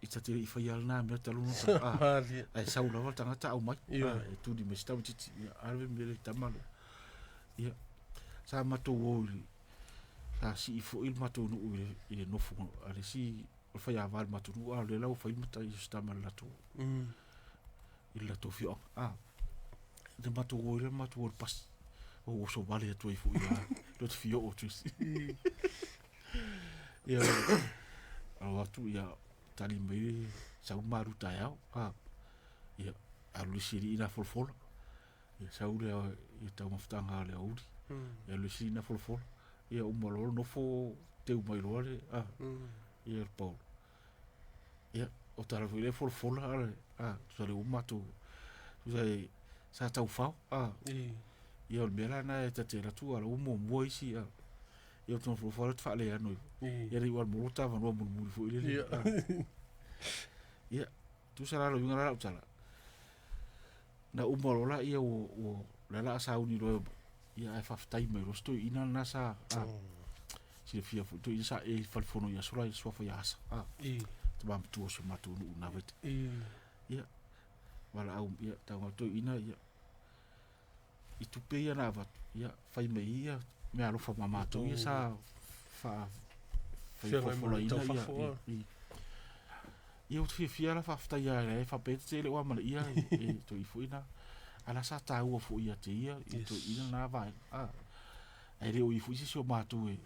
i ta te le i faia lena mea talu ona ta ah. Malie. Ae sau lava le tagata aumai Ioe. ah, e tuli mai si tamaitiiti ia ave mea le tama lea. Ia sa matou o i le sa sii foi le matou nuu i le, i le nofo a le isi o le faiava i le matou nuu a o lea la ua fai le matai o se tama i le latou i le latou afioaga ah. Na matou o ai lea matou o i le pasi ou oso vale atu ai foi lava le te fia oo atu i Ia, alo atu ia tali mai le sau malu taeao. Ah, ia, alu le isi alii na folafola. Ia sau le ia taumafataga a le aoauli. Ia alu le isi alii na folafola. Ia uma loa le nofo teu mai loa le ah, ia le paolo. Ia, o tala foi lea folafola a le ah, tusa lea ua matou tusa e sa taufao ah. Ia o le mea la lena e ta te alu atu a o la ua muamua isi ah. Ia o tona folafola la te faaleano ai. Ia le ua mo ta avanoa mulimuli foi lele. Ia, tusa la le uiga la lau tala. Na uma loa la ia ua ua lea la a sauni loa e omai. Ia ae faafetai mai loa si toeaina lena sa silafia foi toeaina sa e falefono i aso la i le suafa ia Asa. Tama matua o si o matou nuu i lena vaitaimi. Ia, valaau ia tau atu toeaina ia i tupe ia na avatu, ia fai mai ia meaalofa ma matou ia sa faa fai Feagai ma le folafolaina ia taufafo, ah. i, ia ou te fiafia la faafetai ia e faapea te le o amanaia e toi foi na ala sa taua foi ia te ia i Yes. toeaina na vaega ah ae le o i foi se isi o matou e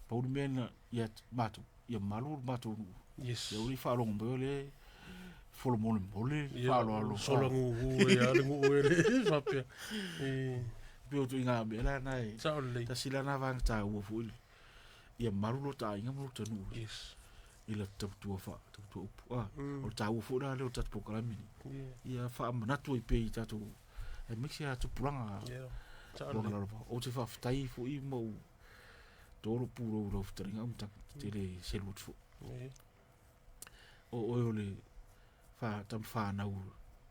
pau le mea na ia matou ia malu le matou nuu Yes. ia uli faalogo mai o le folomolemole Ia, faaaloalo sola gugu e a le nuu e le faapea. E, pei o tuiga mea la na e sao lelei. tasi la na vaega taua foi le ia malu lo ta aiga ma lo ta nuu Yes. i la tautua fa tautua upu ah o le taua foi la lea o le tatou polokalame nei Yeah. ia faamanatu ai pea i tatou aemaise a tupulaga Yeah. Sao tupulaga lelei. lalovaoa ou te faafetai foi ma ou tolo pulou i lau fetalaiga Aumatagi tele selu atu foi Yeah. o oe o le fa tama fanau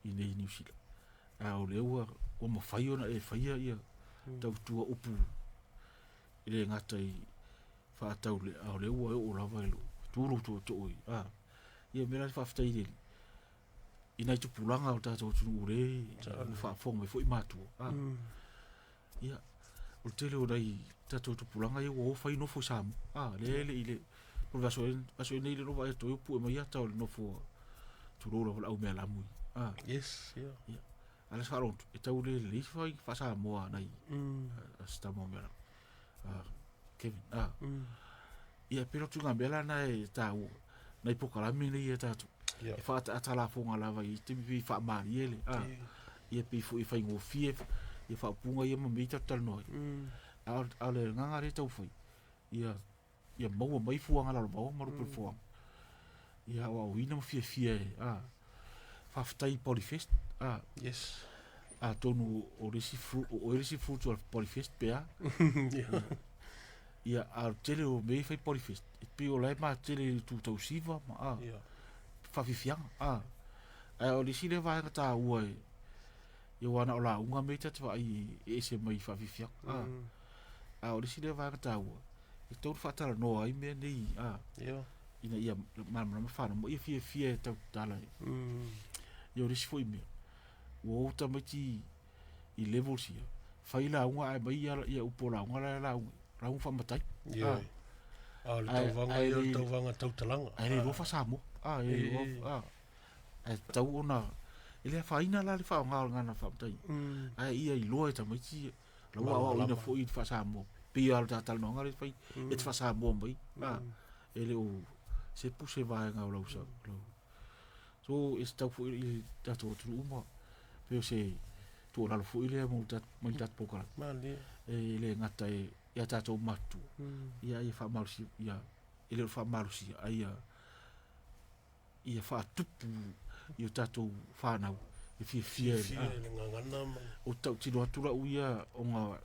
i nei Niu Sila a o lea ua ua mafai ona e faia ia tautua upu e le gata i faataule a o lea ua e oo lava i lou tu lou tootoo i a ia mea la le faafetai i le Alii i nai tupulaga o le tatou atunuu o lea ua faafofoga mai foi matua a ia o le tele o nai tatou tupulaga ia ua o fai nofo i Samoa a lea e le i le o le vaiaso vaiaso nei le vaai atu ai o pue mai ata o le nofo a tulou lava le au mea lamu a Yes, yeah. ia a le faalogo atu, e tau le lelei se fai faa-Samoa a nai a se tama o mea lamu a Kevin a ia pei o le tulaga mea la na e taua nai polokalame nei a tatou Yeah. e faaataata lafoga lava i taimi pei faamalie le a ia pei foi e faigofie ia faaupuga ia ma mea i tatou talanoa ai a o a o le agaga lea e taumafai ia ia maua mai fuaga lalovaoa ma lupe fuaga ia aoaoina ma fiafia e a faafetai i Polyfest a Yes. atonu o le isi fruit o oe le isi fruit o le Polyfest pe a Yeah. ia a o le tele o mea ia e fai Polyfest e pei o la e matele i le tu tausiva ma a Yeah. faafiafiaga a ae o le isi lea vaega taua e ia aua na o lauga mea ia ta te vaai e ese mai i faafiafiaga a a o le isi lea vaega taua E tatau ona faatalanoa ai mea nei, a, ina ia malamalama fanau ma ia fiafia e tautala. Ia o le isi foi mea, ua o tamaiti i levels ia, fai lauga ae aumai ia, ia upu o lauga la e lauga, lauga faamatai. Ioe. A o le tauvaga ia o le tauvaga tautalaga. Ae le iloa faa-Samoa. A, e le iloa, a. Ae tatau ona, e le afaina la le faaaoga o le gagana faamatai. Ae ia iloa e tamaiti la ua aoaoina foi i le faa-Samoa. Pei lava o le ta talanoaga lea e fai, e te faa-Samoa mai. A, e le o se puse vaega o lau sau. So, e tatau foi i le tatou atunuu ma pei o se tuualalo foi lea mo mai le tatou polokalame. Malie. E le gata e ia tatou matutua, ia ia faamalosi, ia e le o faamalosia, a ia ia faatupu i o tatou fanau e fiafia i le gagana ma O tautino atu lau ia ona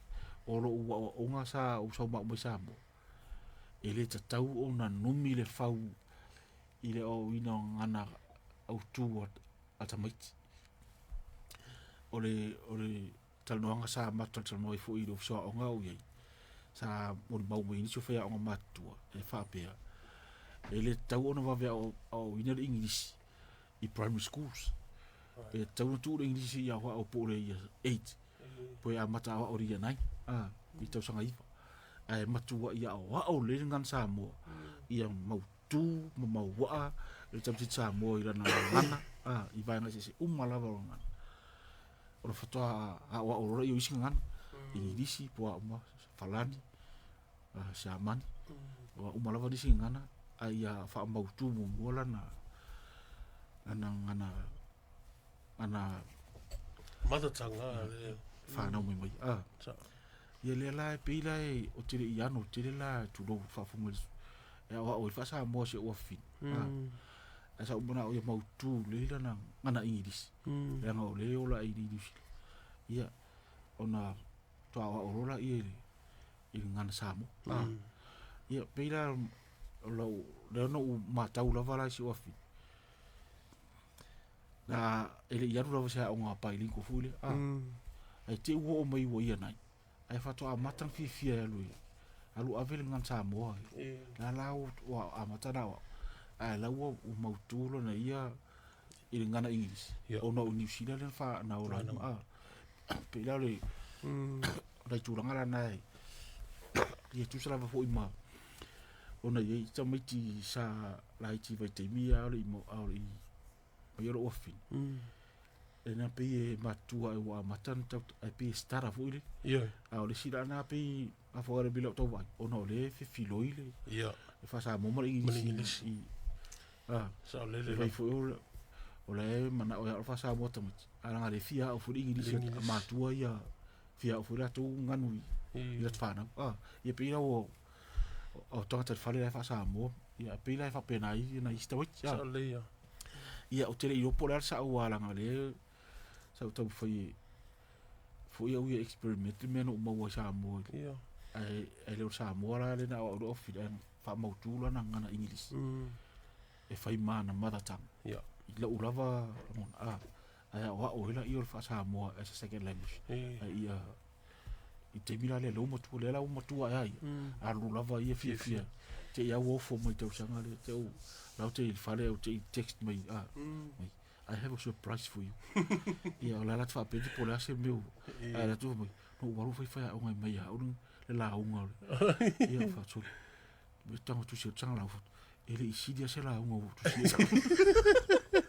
o lou aoaoga sa ou sau mai Samoa. E le tatau ona numi le fau i le aoaoina o gagana autu a tamaiti. O le, o le talanoaga sa matou talatalanoa ai foi i le Ofisa o Aoga o i ai, sa molimau mai nisi o faiaoga matutua e faapea, e le tatau ona vave aoaoina le Igilisi i primary schools. E tatau ona tuu le Igilisi i aoao po o le year 8, po e amata aoao i le year 9, a, i tausaga 9. Ae matuai aoao lelei le gagana Samoa, ia mautu ma mauaa le tamaitiiti Samoa i lana gagana, a, i vaega eseese uma lava o le gagana. Ona faatoa aoao loa lea o isi gagana, Igilisi po o a uma, Falani, Siamani, o a uma lava nisi gagana, a ia faamautu muamua lana lana gagana lana mother tongue a le fanau mai mai. A. Ia lea la e pei la e o te le i ano tele la tulou faafofoga e aoao ai faa-Samoa si ou afafine. A. Ae sa ou manao ia mautu lelei lana gagana Igilisi. Leaga o lea e ola ai i Niu Sila. Ia, ona faatoa aoao loa lea i le i le gagana Samoa. A. Ia, pei la o lau, lea na ou matau lava la i si ou afafine. Na e le i alu lava i se aoga bilingual foi lea. A. Ae te i ua oo mai ua ia nai. Ae faatoa amata ona fiafia e alu e alu ave le gagana Samoa. La la ua amata ona aoao. Ae la ua mautu lona ia i le gagana Igilisi. Ona o Niu Sila lea na na ola ai. A. Pei la o le nai tulaga la na e ia tusa lava foi ma ona i ai tamaiti sa laiti i vaitaimi ia a o le i a o le i mai o lou afafine. E na pei e matutua ai ua amata ona tau ai pei e stara foi le. Ioe. A o le isi la na pei a fua le bila o tau vaai ona o lea e fefiloi le Ia. le faa-Samoa ma le Ma le Igilisi. Igilisi. I, a, Sao lele e lava. fai foi o o la e manao e ao le faa-Samoa tamaiti. A leaga le fia ao foi le Igilisi Le a Igilisi. matua ia fia ao foi latou ganu i i latou fanau. A, ia pei la ua o tagata i le fale la e faa-Samoa. Ia pei la e faapena ai nai isi tamaiti. Sao lelei ia. Ia ou te le i iloa po o le a le sao aua leaga o lea sa ou taumafai e foi au ia experiment le mea na ou maua i Samoa i Ia. ae ae le o le Samoa la lea na aoao ai lou afafine ae faamautu lana gagana Igilisi e fai ma ana mother tongue. Ia. I lou lava lagona a ae aoao ai laia o le faa-Samoa as a second language. Ae ia i taimi la lea lea ua matua lea la ua matua ae a ia. Alu lava ia fiafia. Te i au ofo mai tausaga lea te au lau te i le fale au te i text mai a mai I have a surprise for you. Ia o le ala te faapea po o le a se mea ae la tu mai no ua alu fai faiaoga mai ia au le lauga o le ia faasolo. Me tago tusi atu saga lau e le i sili lava se lauga ua ou tusi ai.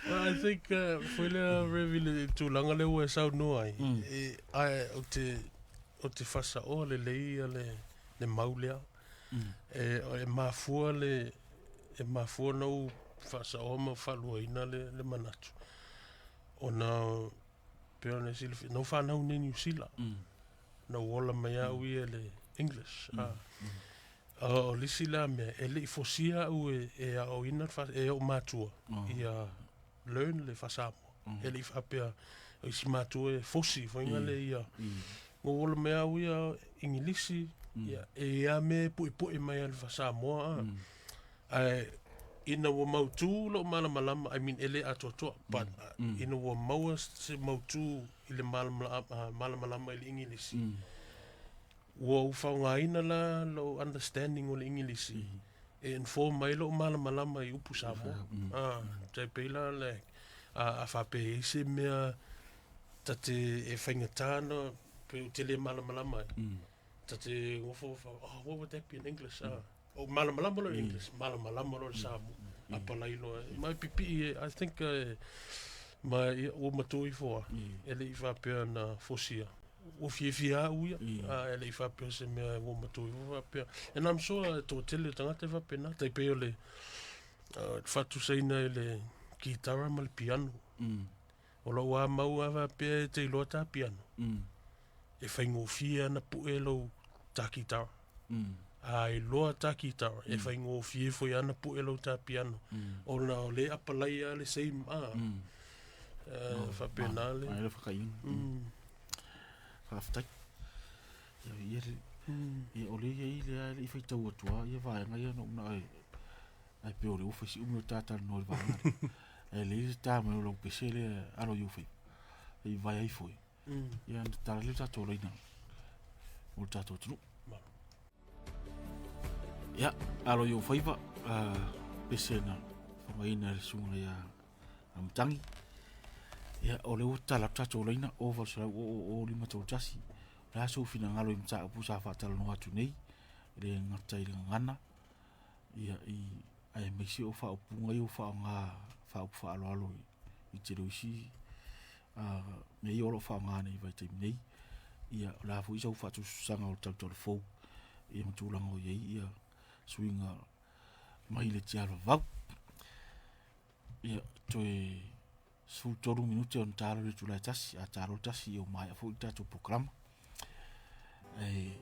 Well, I think uh, foi lea Revi le tulaga lea ua e saunoa ai. E, ae o te, o te faasaoa lelei ia le, le mau lea. E, e mafua le, e mafua ona ou faasaoa ma faaluaina le, le manatu. Ona pei ona e silafia, na ou fanau nei i Niu Sila. Na ou ola mai au ia i le English. A, o le isi la mea, e le i fosia au e, e aoaoina le faa, e ou matua ia learn le faa-Samoa. E le i faapea o isi matua e fosi foinga le ia. Na ou ola mai au ia Igilisi, ia, e i ai lava mea e puepue mai ai le faa-Samoa. A. Ae ina ua mautu lou malamalama, I mean e le atoatoa, but ina ua maua se mautu i le malamalama i le Igilisi, Ua ou faaaogaina la lou understanding o le Igilisi e inform ai lou malamalama i upu Samoa. A, tai pei la le, a, a faapea e i ai se mea ta te e faigata ona pe ou te le malamalama ai, ta te nofo fa, oh, what would that be in English? Ah, o malamalama loa i English, malamalama loa i le Samoa. Apalai loa. Ma e pipii e, I think e, ma ia, ua matua ifo lava, e le i faapea na fosia. Ua fiafia au ia, a e le i faapea se mea ua matua ifo faapea. And I'm sure e toatele o tagata e faapena, tai pei o le uh, faatusaina i le kitara ma le piano. O lou a mau a faapea e te iloa ta piano. E faigofie ana pue lou ta kitara. A iloa ta kitara, e faigofie foi ana pue lou ta piano. Ona o le apalai a le same a. Faapena le. Ai le whakaiuna. Whawhitai. Ia, ia, ia, o le ia i le a le i whaitau atua, ia vaenga ia no una ai. Ai pe o le ufa si umi o tātara no le vaenga. Ai le i tā mai o lau pese le alo i ufa. I vai ai foi. Ia, na tala le tātou leina. O le tātou tunu. Ia, alo i faiva, pese na whangaina le sunga ia a Matangi. Ia, o le ua tala tātou leina, o 800 o o o lima tolu tasi. Le aso finangalo i mataupu sa faatalanoa atu nei, le gata i le gagana, ia i aemaise o faaupuga ia ua faaaoga faaupu faaaloalo i tele o isi mea ia o lo o faaaoga nei i vaitaimi nei. Ia, o le a foi sau faatusatusaga o le tautaulafou ia ma tulaga o i ai ia suiga mai le tialavavau. Ia, toe 13 minute ona ta loa i le itula e tasi, a ta loa le tasi ia ua maea foi le tatou polokalama. E,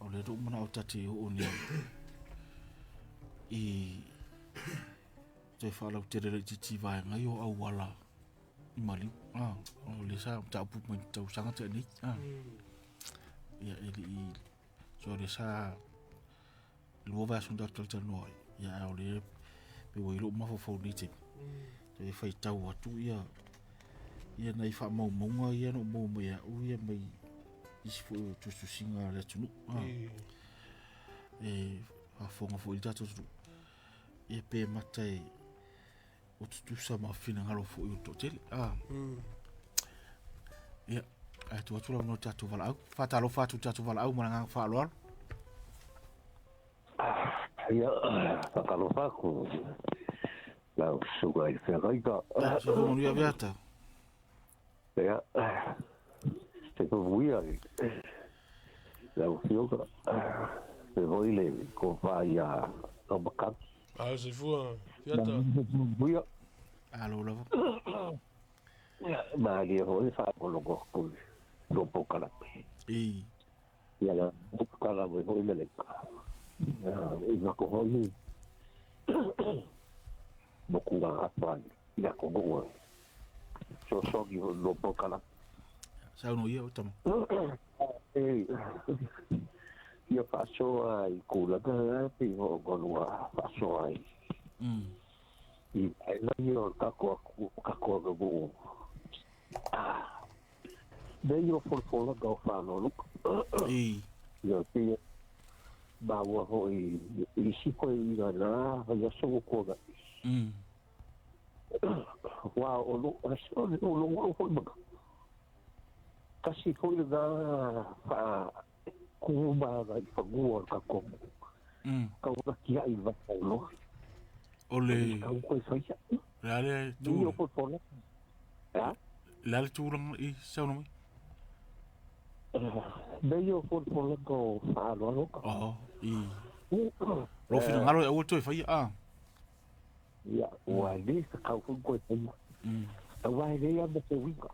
o lea lou manao ta te oo nei i toe faalautele laitiiti vaega ia o auala i maliu. Ah, o lea sa mataupu mai le tausaga tea nei. Ah. Ia, e le i, so lea sa lua vaiaso na tatou talatalanoa ai, ia ae o lea pei ua i ai lou mafaufau i lenei taimi. Toe faitau atu ia ia nai faamaumauga ia na ou maua mai au ia mai isi foi o tusitusiga a le atunuu. Ah. E faafofoga foi i le tatou atunuu. Ia pe mata e o tutusa ma finagalo foi o le toatele. Ah. Ia, ae tuu atu le avanoa i le tatou valaau. Faatalofa atu i le tatou valaau ma le agaga faaaloalo. Ia, faatalofa atu lau susuga i le feagaiga. Ia, soifua manuia Aveata. Ia, se manuia i lau afioga, faapea foi le tofa ia Aumakani. Ah, soifua, Fiata. Manuia. Alo lava. Ia, malie foi le faalogologo atu i lou polokalame. I. Ia, la polokalame foi le leka. Ia, i mako foi moku ngā apa i a kongo. Sosogi foi lou polokalame. Saunoa ia o tama. E, ia faasoa i kulaga la pei o golua faasoa i. I vaega ia o le tatou tatou aganuu. Mea ia o folafolaga o faaaloaloga. I. Ia pei maua foi i isi toeaiina na vaiaso ua tuanai. Aua o lou o lou foi manatu, tasi foi lena faa-tu ma agaifanua o le tatou atunuu. Tau ona tiai i le vaitauloa. O le Tau toe faia. Le a le tu. Ia folafolaga. A? Le a le tulaga i saunoa mai? Mea ia o folafolaga o faaaloaloga. Oh, i. Lou finagalo e aua le toe faia, a? Ia, ua le tatau foi ona toe faia. Aua e leai lava ma se uiga.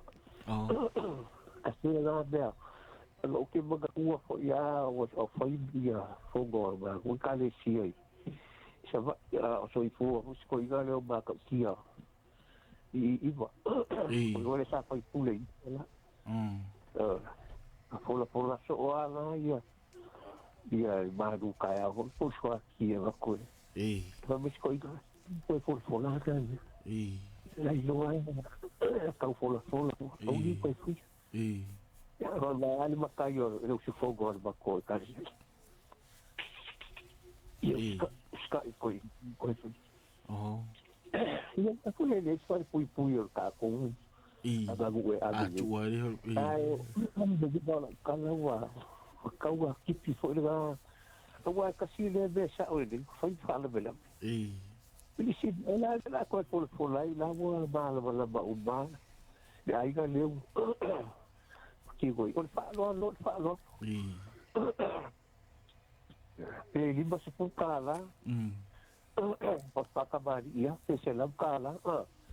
Tasi lena mea, ou te manatua foi lava o fai ia fono a le matou Ekalesia i Savaii, a o soifua foi si toeaina lea o Matautia i Iva. O lea sa faipule i Iva la. A folafola soo lava la ia ia i malu taeao foi po o suati e avatu e. Fai mai si toeaina, toe folafola lava ia. La iloa ai tau folafola, aua ne i toe faia. O la ali makai o le usufono o le mako e kari. Ia ska i koi koi. Oh. Ia ta ko le le fa pui pui o ka ko. I. Aga gue A aga. tu ai le i. Ai mo di ba ka la wa. Ka wa kipi fo le ga. Wa ka si le be sa o le fa fa le bela. I. Ili si ela la ko ko fo lai la wa ba la la ba u ba. Le ai ga le ki go. O fa lo lo fa lo. I. Pe lima se pu ka la. O fa ka ba ia pe se la ka la.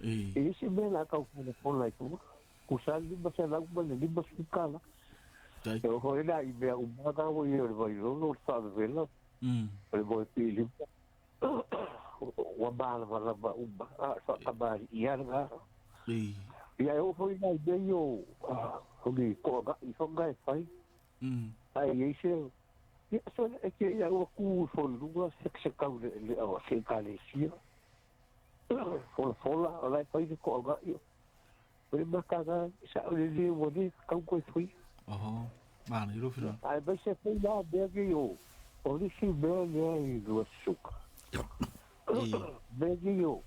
I. E se me la ka ku fo lai ku. Ku sa lima se la ku le lima se ka la. Tai. E o la i me u ba ka wo i o vai lo lo fa vela. O bo pe lima. Wa ba la la ba u ba. Fa ka ba ia la. I. Ia o foi lai be yo. O ni ko ga i fo ga fai. Ai e se ia so e ke ia o ku fo lu se se ka le o se ka le sia. Fo fo la la fai ko ga i. O le maka ga sa o le le o le ka ko foi. Oh. Ma ni ro fira. Ai ba se foi la be ge yo. O le si be le i do suka. I. Be ge yo.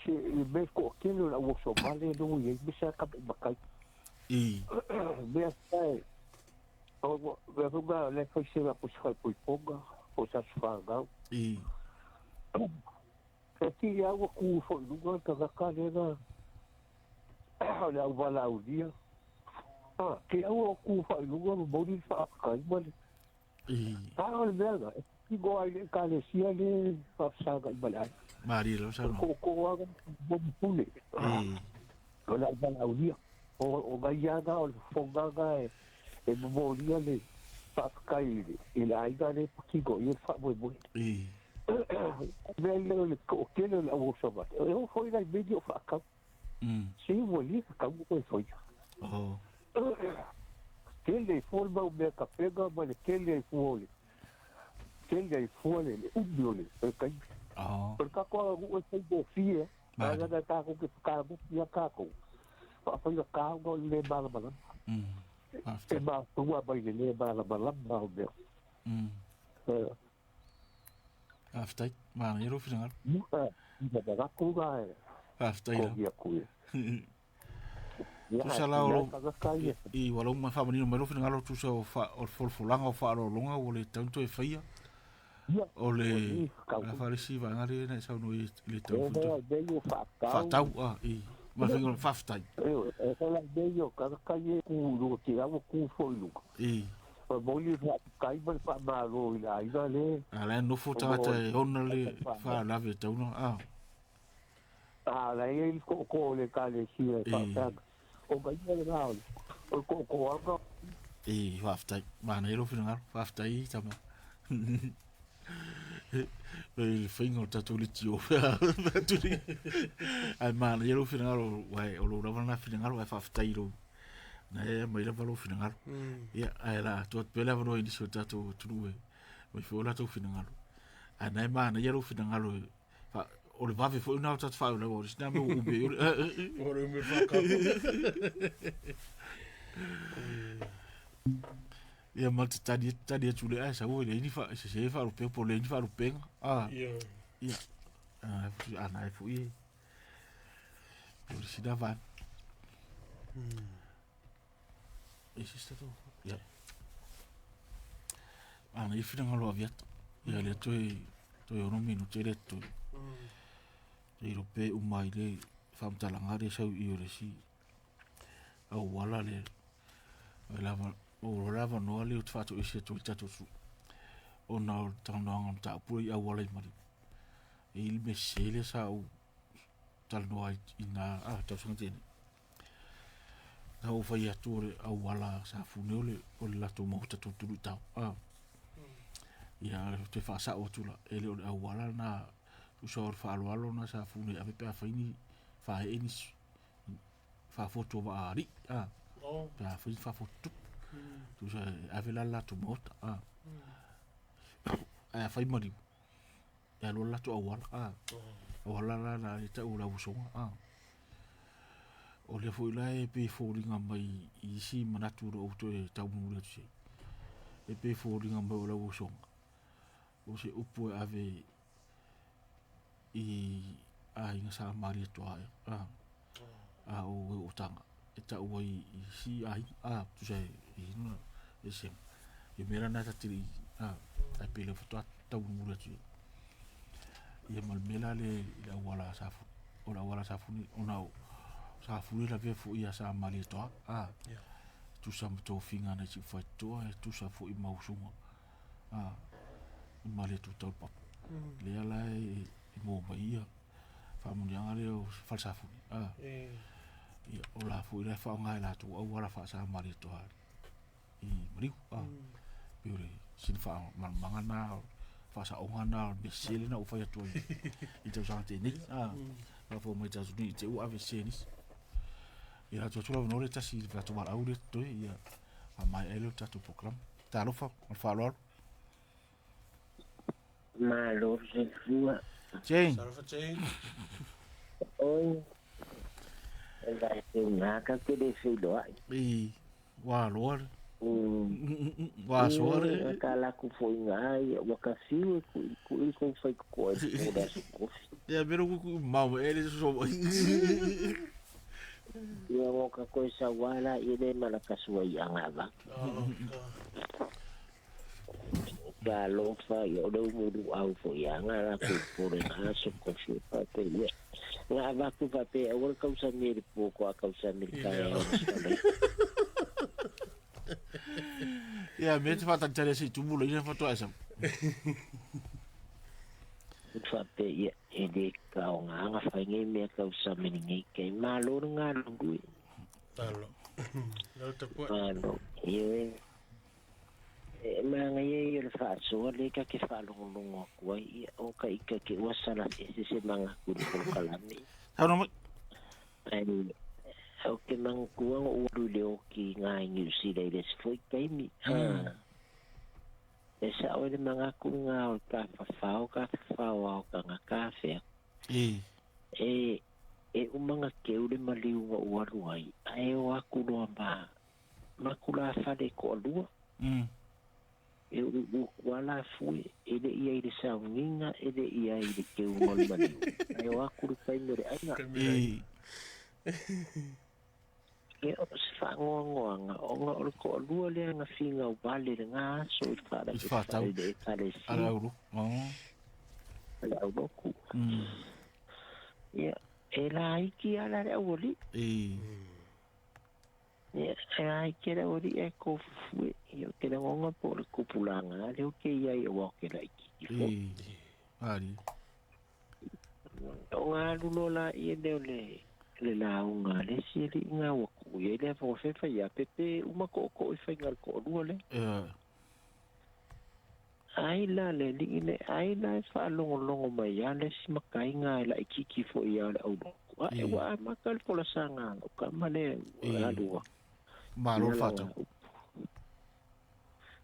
Se be ko ke lo la o so ba le do ye be sa ka ba ka. I. Be sai. O be fu ga le foi se va pu se foi ponga o sa fa ga. I. E ti ia o ku fo lu ga ka ka le ga. La u la u dia. Ah, ke au ku fa lu ga mo ni fa ka i mo. I. Ah, o le ga. Ki go ai ka le sia le fa sa ga i bala. Ma ri lo sa no. Ko ko wa mo pule. I. O la la u dia. O ga ia ga o fo ga ga e e mo dia le fa ka i i la i ga le ki go i fa mo mo. I. Me le ko ke le o so ba. O foi la video fa ka. Se o li ka ko foi. Oh. Tele forma o me cafega, mas tele fole. Tele fole, o biole, kai. Oh. Por ka ko o se do fie, aga da ka ko ke ka ko ya ka ko. Fa fa ya ka go le bala bala. E ba tua ba le bala bala ba o be. Aftai, ma ni ro fira. Ba ba ko ga. Aftai. Ko ya ku. Tusa la o i wala uma fa manino mai lo fingalo tusa o fa o folfolanga o fa longa o le tanto e faia. O le la farisi va ngare na sa no i le tau futa. Fa tau a i ma fingalo fa ftai. E la beio ka ka ye ku lo ti a ku fo lu. I O mo li fa kai ba fa ma lo i ai ga le. Ala no fo ta ta ona le fa la ve tau no a. A la ye ko ko le ka le si fa ta. O ga ia le o ko ko aga. I fa ftai ma nei lo fingalo fa ftai ta ma. Le fingo tatu le tio. Tatu le. Ai ma nei lo fingalo wai o lo lava na fingalo ai fa ftai lo. Na e mai lava lo fingalo. Ia ai la tu pela no ini so tatu tunu e. Mai fo la tu fingalo. Ai nei ma nei lo fingalo fa o le vave fo na tatu fa lo o sina me u be. O le me fa ka. Ia ma te tani atu le ai sa ua le ini fa se se fa rupe po le ini fa rupenga. Ah. Ia. Ia. Ah na fu i. O le sina va. E se sta to. Ia. Ah na i fina ngalo aviata. Ia le toe ono minu te le toe. Te rupe umai le whamtalanga le sau i o le si. Au wala le. Lava o lava no le o te whātu isi atu i tātou su. O nā o tānoanga o tāpura i au wala i mari. E ili me sele sa au talanoa i nā a tausaga tēnei. Nā o whai atu o le au wala sa fune o le latou mahuta tūturu i tau. Ia te whaasao atu la. E le o le au wala nā usa o le whaaloalo nā sa fune ave pea whaini whae eni whaafotua wa ari. Pea whaini whaafotu. Tu sa ave la latou mahuta. Ae whai mariu. E aloa latou au wala. Au wala la na e tau la usonga. O lea foi la e pei e foliga mai i isi manatu o lo o ou toe taumuli atu i ai. E pei e foliga mai o lau usoga, o se upu e ave i aiga sa Malietoa ea, a, a o Euotaga e tau ai i isi aiga, a, tusa e i ai lona eseesega. Ia mea la na ta te le i, a, ae pei o lea faatoa taumulimuli atu i ai. Ia ma le mea la lea i le auala a Safune, o le auala a Safune, ona o Safune e lavea foi ia Sa Malietoa, a, tusa ma tofiga nai Siufaitotoa, e tusa foi ma usuga, a, i Malietoa-taulapapa. Lea la e maua mai ia faamanuiaga lea o Fale Safune, a, ia, o la foi la e faaaoga e latou auala faa-Sa Malietoa i Maliu, a, pei o le sina faamalamalamaga lena, faasaoga lena o le mea sese lena ua fai atu ai i tausaga tenei, a, faafofoga mai tatou nei i te i ua ave sese nisi. Ia atu atu lava no le tasi i le tatou valaau lea totoe, ia faamaea ai lea o le tatou polokalame. Talofa ma le faaaloalo. Malo le soifua. Jane. Talofa Jane. Oi. E la te ngā ka te le feiloai. I wā loa le. Wā soa le. Ua ka la ku foi ngā ia, ua ka fiu e ku i ku i kou whai koko e pō la su kofi. Ia mero ku ku mau e le so. Ia ngō ka koe sa wā la i le mala ka sua i anga va. Ka lofa ia o le umuru au fo ia ngā la ku pore ngā su kofi pa te ia. Ngā vaku pa pe a wala kausa mi le pō ko a kausa mi le kai au Ia me te whātangitari ase i tumu le ina whatoa e sa. Whape ia e le ka o ngā anga whai ngei mea kausa mi ngei kei malo le ngā lungu. Malo. Lau tapua. Malo. Ia e maga ia i o le faasoa le ka ke faalogologo aku ai ia o ka ika ke ua sala ese se magaku i le polokalame. Saunoa mai. Ae o ke magakua o ua alu i le oki i ngā i Niu Sila i le isi foi taimi. E sao i le magaku i ngā o le tafafao, ka fafao ao ka ngā kafea. E e umanga keu le maliuga ua alu ai, ae o aku loa ma makulafale koalua. E uu ua la fue, e le ia i le sauniga, e le ia i le keuga o le maliu. Ae o aku le taimi o le aiga. Ia o se faangoangoaga, ona o le toalua lea na finau vale le gā aso i le I le whātau. i le ekalesia. A le auro. A le aulotu. Ia, e laiti lava la le aualii. Ia, e laiti le aualii ae kofufue. Ia, ou te lagona po o le tupulaga lea ou te i ai aua ou te laitiiti foi. Ali. Ona alu loa laia lea o le le lauga a le isi alii na ua tuu i ai le avanoa fai fai ia pepe uma tootoo i faiga o le toalua lea. Ai la le alii lea, ai la e faalogologo mai lava le isi mataiga e laitiiti foi ia o le aulotu. Ae ua amata le folasaga a lau tama lea ua alu atu. Malo le faatau.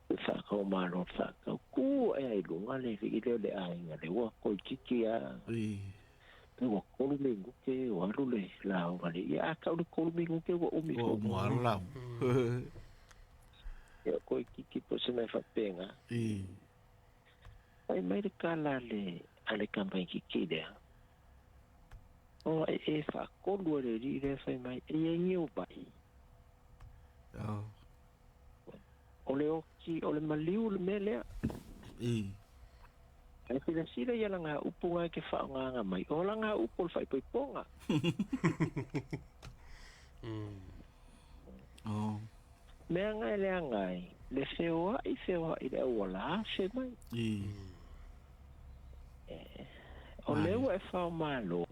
Le faatau malo le faatau. Tu ae ai i luga le alii lea o le aiga lea ua toeitiiti lava. Pe ua 3 minute o alu le lauga lea. Ia a tau le 3 minute ua umi Ua foi. uma lava le lauga. Ia toeitiiti po o se mea faapena. Fai mai le tala a le a le tamaitiiti lea. Ona e e faatolu e le alii lea fai mai, e i ai ni ou vai. O le oti, o le maliu le mea lea. Ae silasila ia lana upu na e te faaaogaina mai, o lana upu o le faaipoipoga. Mea na e leaga ai, le feoai feoai i le auala afe mai. O lea ua e faomalo,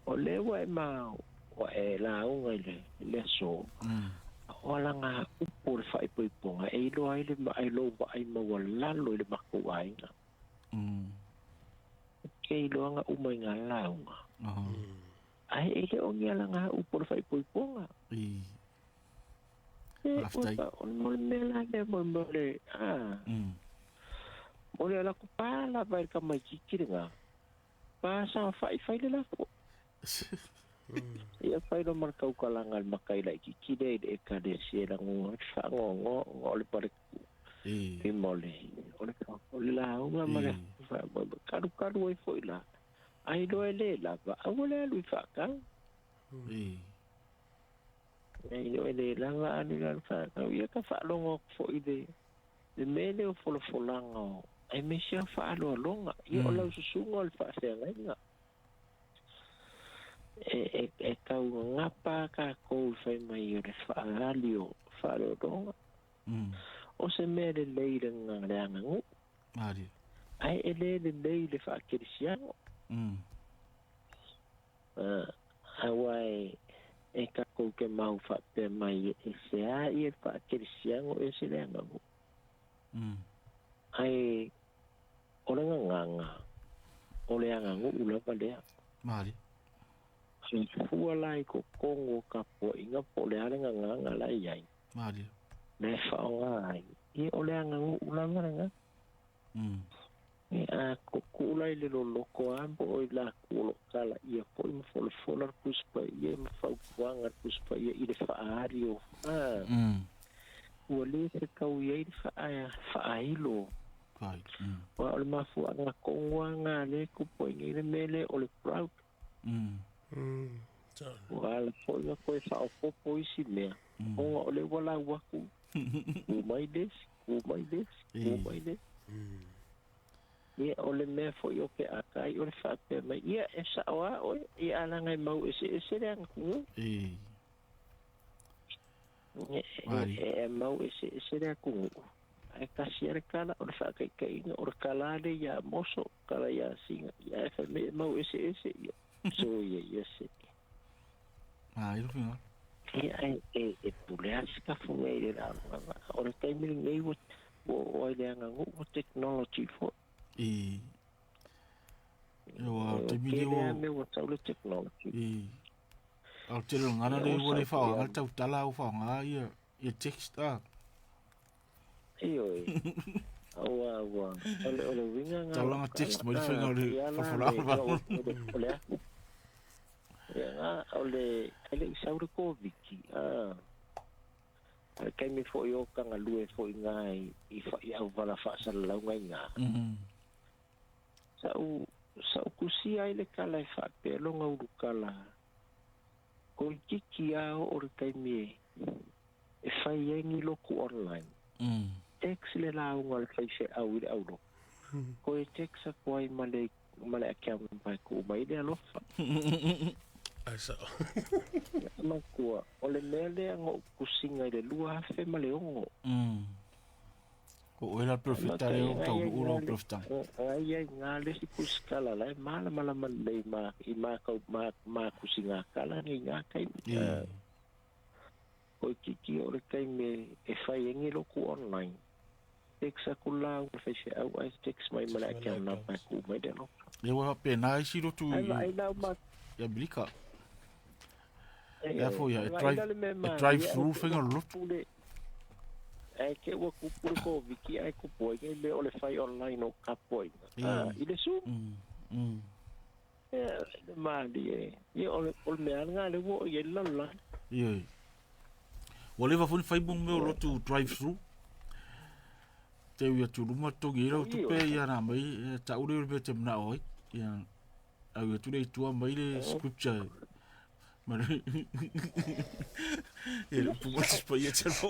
o lea ua e ma ua e lauga i le le aso, o lana upu o le faaipoipoga e iloa ai le vaai lou vaai maualalo i le matou aiga. Ke iloaga uma i ngā lauga. Ae e le o ni ala ngā upu o le faaipoipoga. E, Faafetai. o le mo le mea la lea mo mo le a. Mo le ala ku pa lava i le tamaitiiti lena. Pa saofai fai le lafo. Ia fai loa ma le taukalaga a le matai laitiiti lea i le Ekalesia e lagoga ai le faanoanoa ona o le palekuu E. ma o le o le o le lauga ma le talukalu ai foi la. A iloa e le lava, aua le alu i faatau. E. E iloa e le lava alu i lalo faatau. Ia ka faalogo atu foi i le le mea lea o folafolaga o aemaise lava faaloaloga. Ia o lau susuga o le faafeagaiga. E, e, e tau gagapa tatou i fai mai o le faaali o faaloaloga. O se mea lelei le le aganuu. Malie. Ae e le lelei le faakerisiano. Aua e e tatou te mau faapea mai e ese lava ia le faakerisiano ese le aganuu. Ae o le gagaga, o le aganuu lava lea. Malie. E fua la i totonu o tapuaiga po o le a le gagaga la e i ai. Malie. Mea e faaaoga ai, ia o le aganuu lava lena. Ia a tuutuu la i le loloto lava po o i latou o lo o talaia foi ma folafola le Tusi Paia ma fautuaga a le Tusi Paia i le faaali o a ua le fetaui ai le faailo. Aua o le mafuaaga tonu lava lena lea e tupu ai nei le mea lea o le proud. Ua ala foi ona toe faaopoopo isi mea, ona o lea ua lau atu, tu mai le isi, tu mai le isi, tu mai le isi. Ia, o le mea foi o ke akai o le faapea mai, ia, e sao lava oe, ia a leaga e mau eseese le atunuu. E mau eseese le atunuu, ae tasi lava le tala, o le faataitaiga, o le tala lava lea ia Moso, tala ia Sina, ia ae fai mai e mau eseese, ia, soia ia se. Ai lo finga. Ia e e e pule a se kafu nei le lauga. O le taimi lenei ua ua oo ai le aganuu ua technology foi. E. Ua O taimi le tele ua lava mea ua tau le technology. E. Au tele o ngana Ia le ua ua le sau foi whaonga a tau tala au whaonga ia ia text a. Ioe. Aua ua o le o le uiga Tau na langa text mai le whainga o le ia la whalwhala le o o le o le a ia nga o le e le i sau le Koviti a o le taimi foi o ka galue foi i na i i fa i auvala faasalalauga i na. Sa ou sa ou tusia ai le tala e faapea lona ulukala Toeitiiti lava oo le taimi e e fai ai ni lotu online. Text le lauga a le faifeau i le aulotu. Toe text atu ai ma le ma le account number e tuu mai le alofa. Ai sao. Ia matua, o le mea lea na ou tusiga i le 2006. Ko oe la profeta lea o taunuu lau profetaga. Ai ai ngā le isi pusikala la e malamalama lelei ma i mākau ma ma kusinga kala nei ngā taimi. Ko titi o le taimi e fai ai ni loku online. Text aku la u faifeau ai text mai ma le account number e ku mai le alofa. E ua faapena ai si lotu Ai i vaai lau ma i Amerika. E Ea foi ia, e vaai drive, la le mea e malie drive ae through te faiga ua o le lotu. kupu le ae te ua kupu le Koviti ae kupu ai nei mea o le fai online o tapuaiga. E. I le Zoom. Ia, le malie. Ia, o le, o le mea lena lea ua oo i ai le lalolagi. Ioe. Ua leva foi ona fai mo mea o lotu drive through. Teu ia tuluma togi ai lau tupe ia na mai e tau lea o le mea te manao ai. Ia au atu lea i tua mai le scripture ma le ia le upu mai se paia te alofa.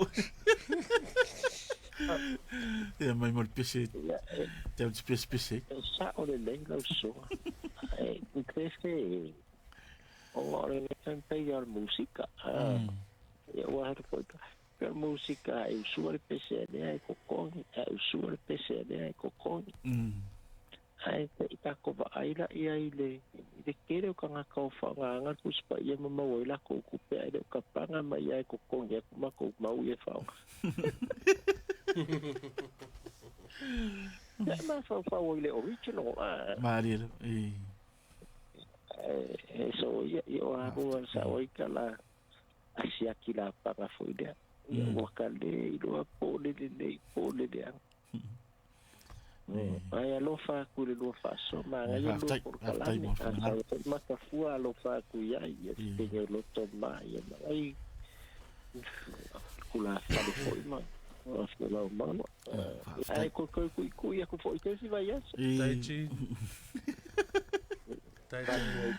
Ia mai ma le pese te au te pese pese. E sao lelei lau soa. E te ona o le pei o le musika. Ia ua helu foi ka. Pei o le musika e usua le pese a lea e kokogi, a e usua le pese a lea e kokogi. Ae te i tako vaai la ia i le, i le tele o tagata o faaaogaina le Tusi Paia ma maua ai lakou tupe ae le o kapaga mai ia e kokogi atu matou mau ia e faaaoga. Ia mafaufau ai i le original a. Malie lava, e. E so ia, ia o alu a sao ai ka la asiaki lapaga foi lea. Ia ua ka le iloa po o le lelei po o le leaga. Ai alofa atu i le lua faasoa manaia le lua polokalame. Afai foi matafua alofa atu i ai ia te o loto ma ia ma ai tulafale foi ma o lau. Ai ko ko ku ku ia ku foi te si vai aso. Tai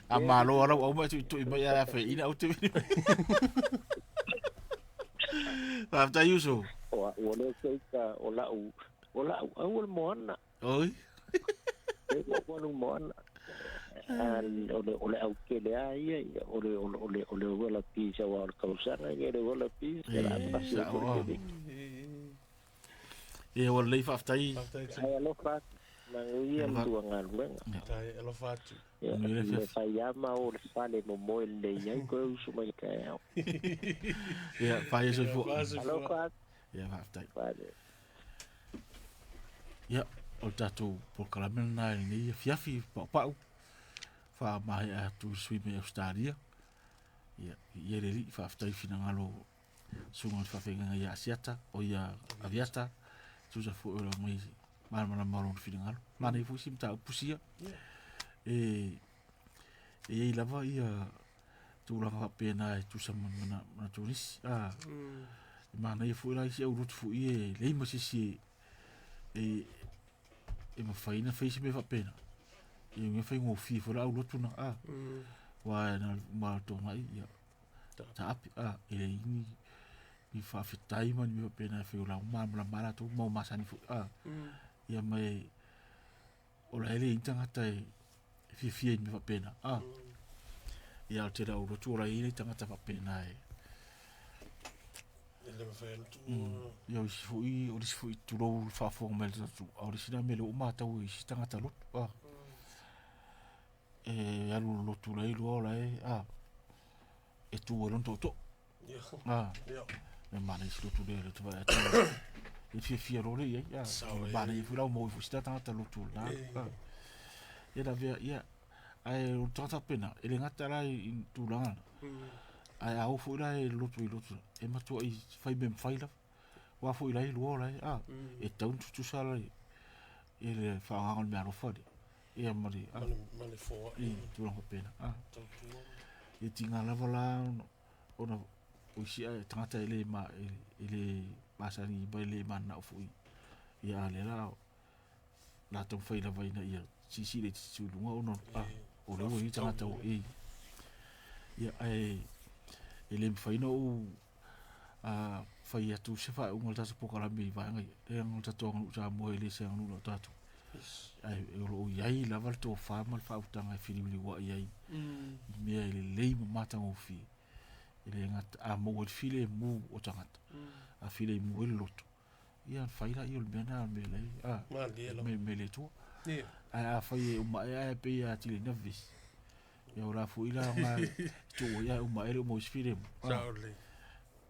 A malo ala au mai tu tu mai ala fe ina au te. Faafetai Uso. O o le ka o lau o lau au o le moana. Oi. E o o le moana. O le au kele a ia o le o le o le wala pisa wa o le kausaga ia le wala pisa la pasi o le. E o lei faafetai. Ai alofa manuia le tuagaluega. Tai alofa atu. Ia le faiama o le fale mo moe lelei ai koe usu mai taeao. Ia faia soifua. Alofa atu. Ia faafetai. Ia, o le tatou polokalame lena i lenei afiafi paupau. Faamaea atu i le sui mai Australia. Ia, ia le alii faafetai finagalo susuga i le faafeagaiga ia Asiata, o ia Aviata, tusa foi o le aumai malamalama o lona finagalo. Manaia foi si mataupu sia. E, e i ai lava ia tulaga faapena e tusa ma mana, manatu o nisi. Ah, e manaia foi la isi au lotu foi e leai ma se isi e, e, e mafai ona fai se mea faapena. E mea faigofie foi la au lotu na. Ah, wa na ma tongai ia taape a e leai ni ni faafetai ma ni mea faapena e fai o la malamalama latou ma o masani foi a ia ma e o la e leai ni tagata e fiafia i mea faapena a ia o le tele o lotu o la e i ai tagata faapena e E le mafai ona tuua. Ia o isi foi, o isi foi tulou le faafofoga mai a le tatou, a o le isi la mea lea ua ou matau i isi tagata lotu, a. E alu i le lotu la e iloa o la e, a, e tu ai lona tootoo. A, e manaia isi lotu lea, le te vaai atu, e fiafia loa lea i ai, a. Manaia foi la ua maua ai foi si tagata lotu la, a. Ia lavea, ia, ae o le tagata faapena, e le gata la i tulaga na, ae a oo foi la e lotu i lotu, e matuai fai mea mafai lava. Aua foi la e iloa la e, a, e tatau ona tutusa la i le faaaogaga o le meaalofa lea. Ia ma le, a, Ma le foai. I tulaga faapena, a. E tiga lava la ona o isi tagata e le ma, e le masani ma e le mananao foi. Ia a lea la, la taumafai lava ina ia siisii laitiiti i luga ona a, o lea ua i ai tagata ua i. Ia ae e le mafai ona ou a, fai atu se faaiuga o le tatou polokalame i vaega ia. Leaga o le tatou aganuu Samoa e le se aganuu la tatou. Ae o lo o i ai lava le tofa ma le faautaga e filiuliuai ai i mea e lelei ma matagofie. E le gata, a maua ai le filemu o tagata, a filemu ai le loto, ia ona fai lea o le mea lena, o le mea lelei, a, Malie lava. me, me le Atua. Ia. Ae afai e uma ea ae pei e atili ai na vevesi, ia o la foi la aoga e tuu ai ae uma ea le uma o isi filemu. A, Sao lelei.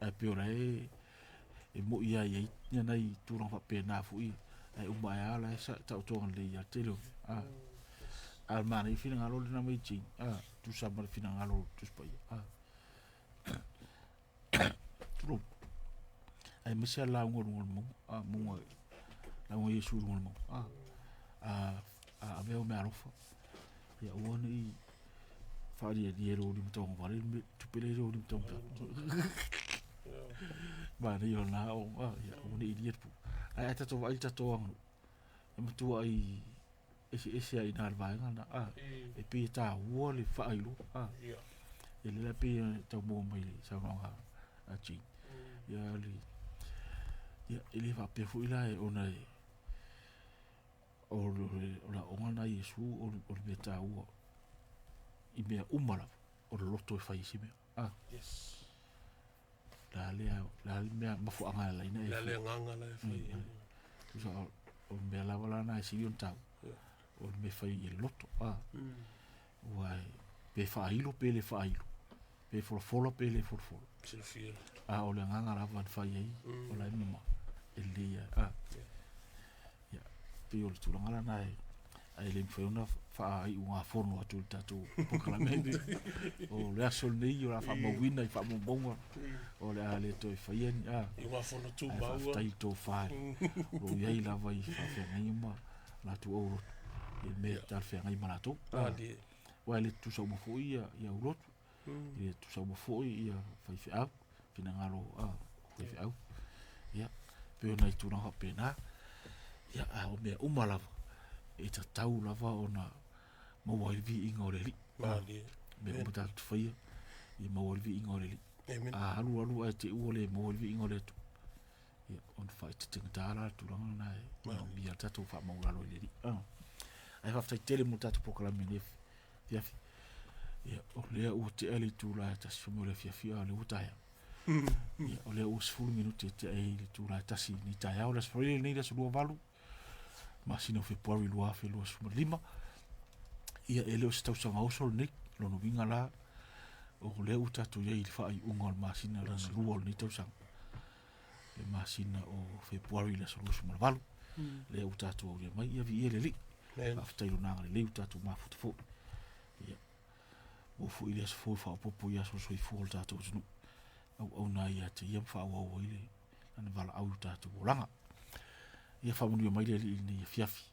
ae pei o la e, e moi lava i ai ia nai tulaga faapena foi, ae uma ea lava la e taotoga lelei lava le tele o mea. A, a o le manaia finagalo lena mai Jane, a, tusa ma le finagalo o le Tusi Paia. A, tulou. Aemaise a lauga i luga o le mauga, a, mauga, lauga a Iesu i luga o le mauga, a, a, a avea au meaalofa, ia aua ne i faalialia i lou lima tauagavale le mea, tupe lea i lou lima taumatau. Manaia o lena, o, a, ia aua ne i ilia le pu. Ae a tatou vaai i le tatou aganuu, e matuai eseese lava i ina i le vaega lena, a, e pei e taua le faailoa, a. Ia lea la pei e tau maua mai le saunoaga a Jane. Ia le, ia e le faapea foi la e ona e o le o le aoga lena a Iesu o le, o le mea taua i mea uma lava, o le loto e fai ai se mea. A. Yes. La lea, la le mea mafuaaga e ala ai ona e Le a le agaga la e fai ai. Tusa o, o le mea lava la na e sili ona taua. O le mea fai i le loto. A. Ua e, pe faailo pe le faailo. Pe folafola pe le folafola. Silafia. A o le agaga lava na fai ai, o la e mama, e lelei ai. A. Ia, pei o le tulaga lena e, ae le mafai ona faaiugafono atu i le tatou polokalame lenei. O le aso lenei o le a faamauina i faamaumauga o le a le toe faia ni a. Iugafono Ae tumau. faafetai i le tofa o lo o i ai lava i faafeagaiga ma Latou aulotu i le mea e talafeagai ma latou. Aua e le tutusa uma foi ia, ia aulotu, e le tutusa uma foi ia faifeau, finagalo a faifeau. Ia, pei o nai tulaga faapena. Ia, a o mea uma lava, e tatau lava ona maua ai le viiga o le Alii. Malie. Mea uma tatou te faia, ia maua ai le viiga o le Alii. Amen. A alu alu ae te i ua le maua ai le viiga o le Atua, ia, ona faaetetegata la le tulaga lena e manaomia le tatou faamaualalo i le Alii. Ah. Ae faafetai tele mo le tatou polokalame i lenei afiafi. Ia, o lea ua tea le itula e tasi mo le afiafi, a o lea ua taeao. Ia, o lea ua 10 minute e tea ai le itula e tasi i lenei taeao, le Aso Faraile lenei, le aso 28, masina o Fepuari 2025. Ia, e le o se tausaga oso lenei, lona uiga la, o lea ua tatou i ai i le faaiuga o le masina lona lua o lenei tausaga. Le masina o Fepuari le aso 28. Lea ua tatou aulia mai, ia viia le Alii. Faafetai lona agalelei ua tatou mafuta foi. Ia, ua foi le aso fou e faaopoopo i aso o le soifua o le tatou atunuu. Auauna ai ia te ia ma faaauau ai le lana valaau i o tatou olaga. Ia faamanuia mai le Alii i lenei afiafi.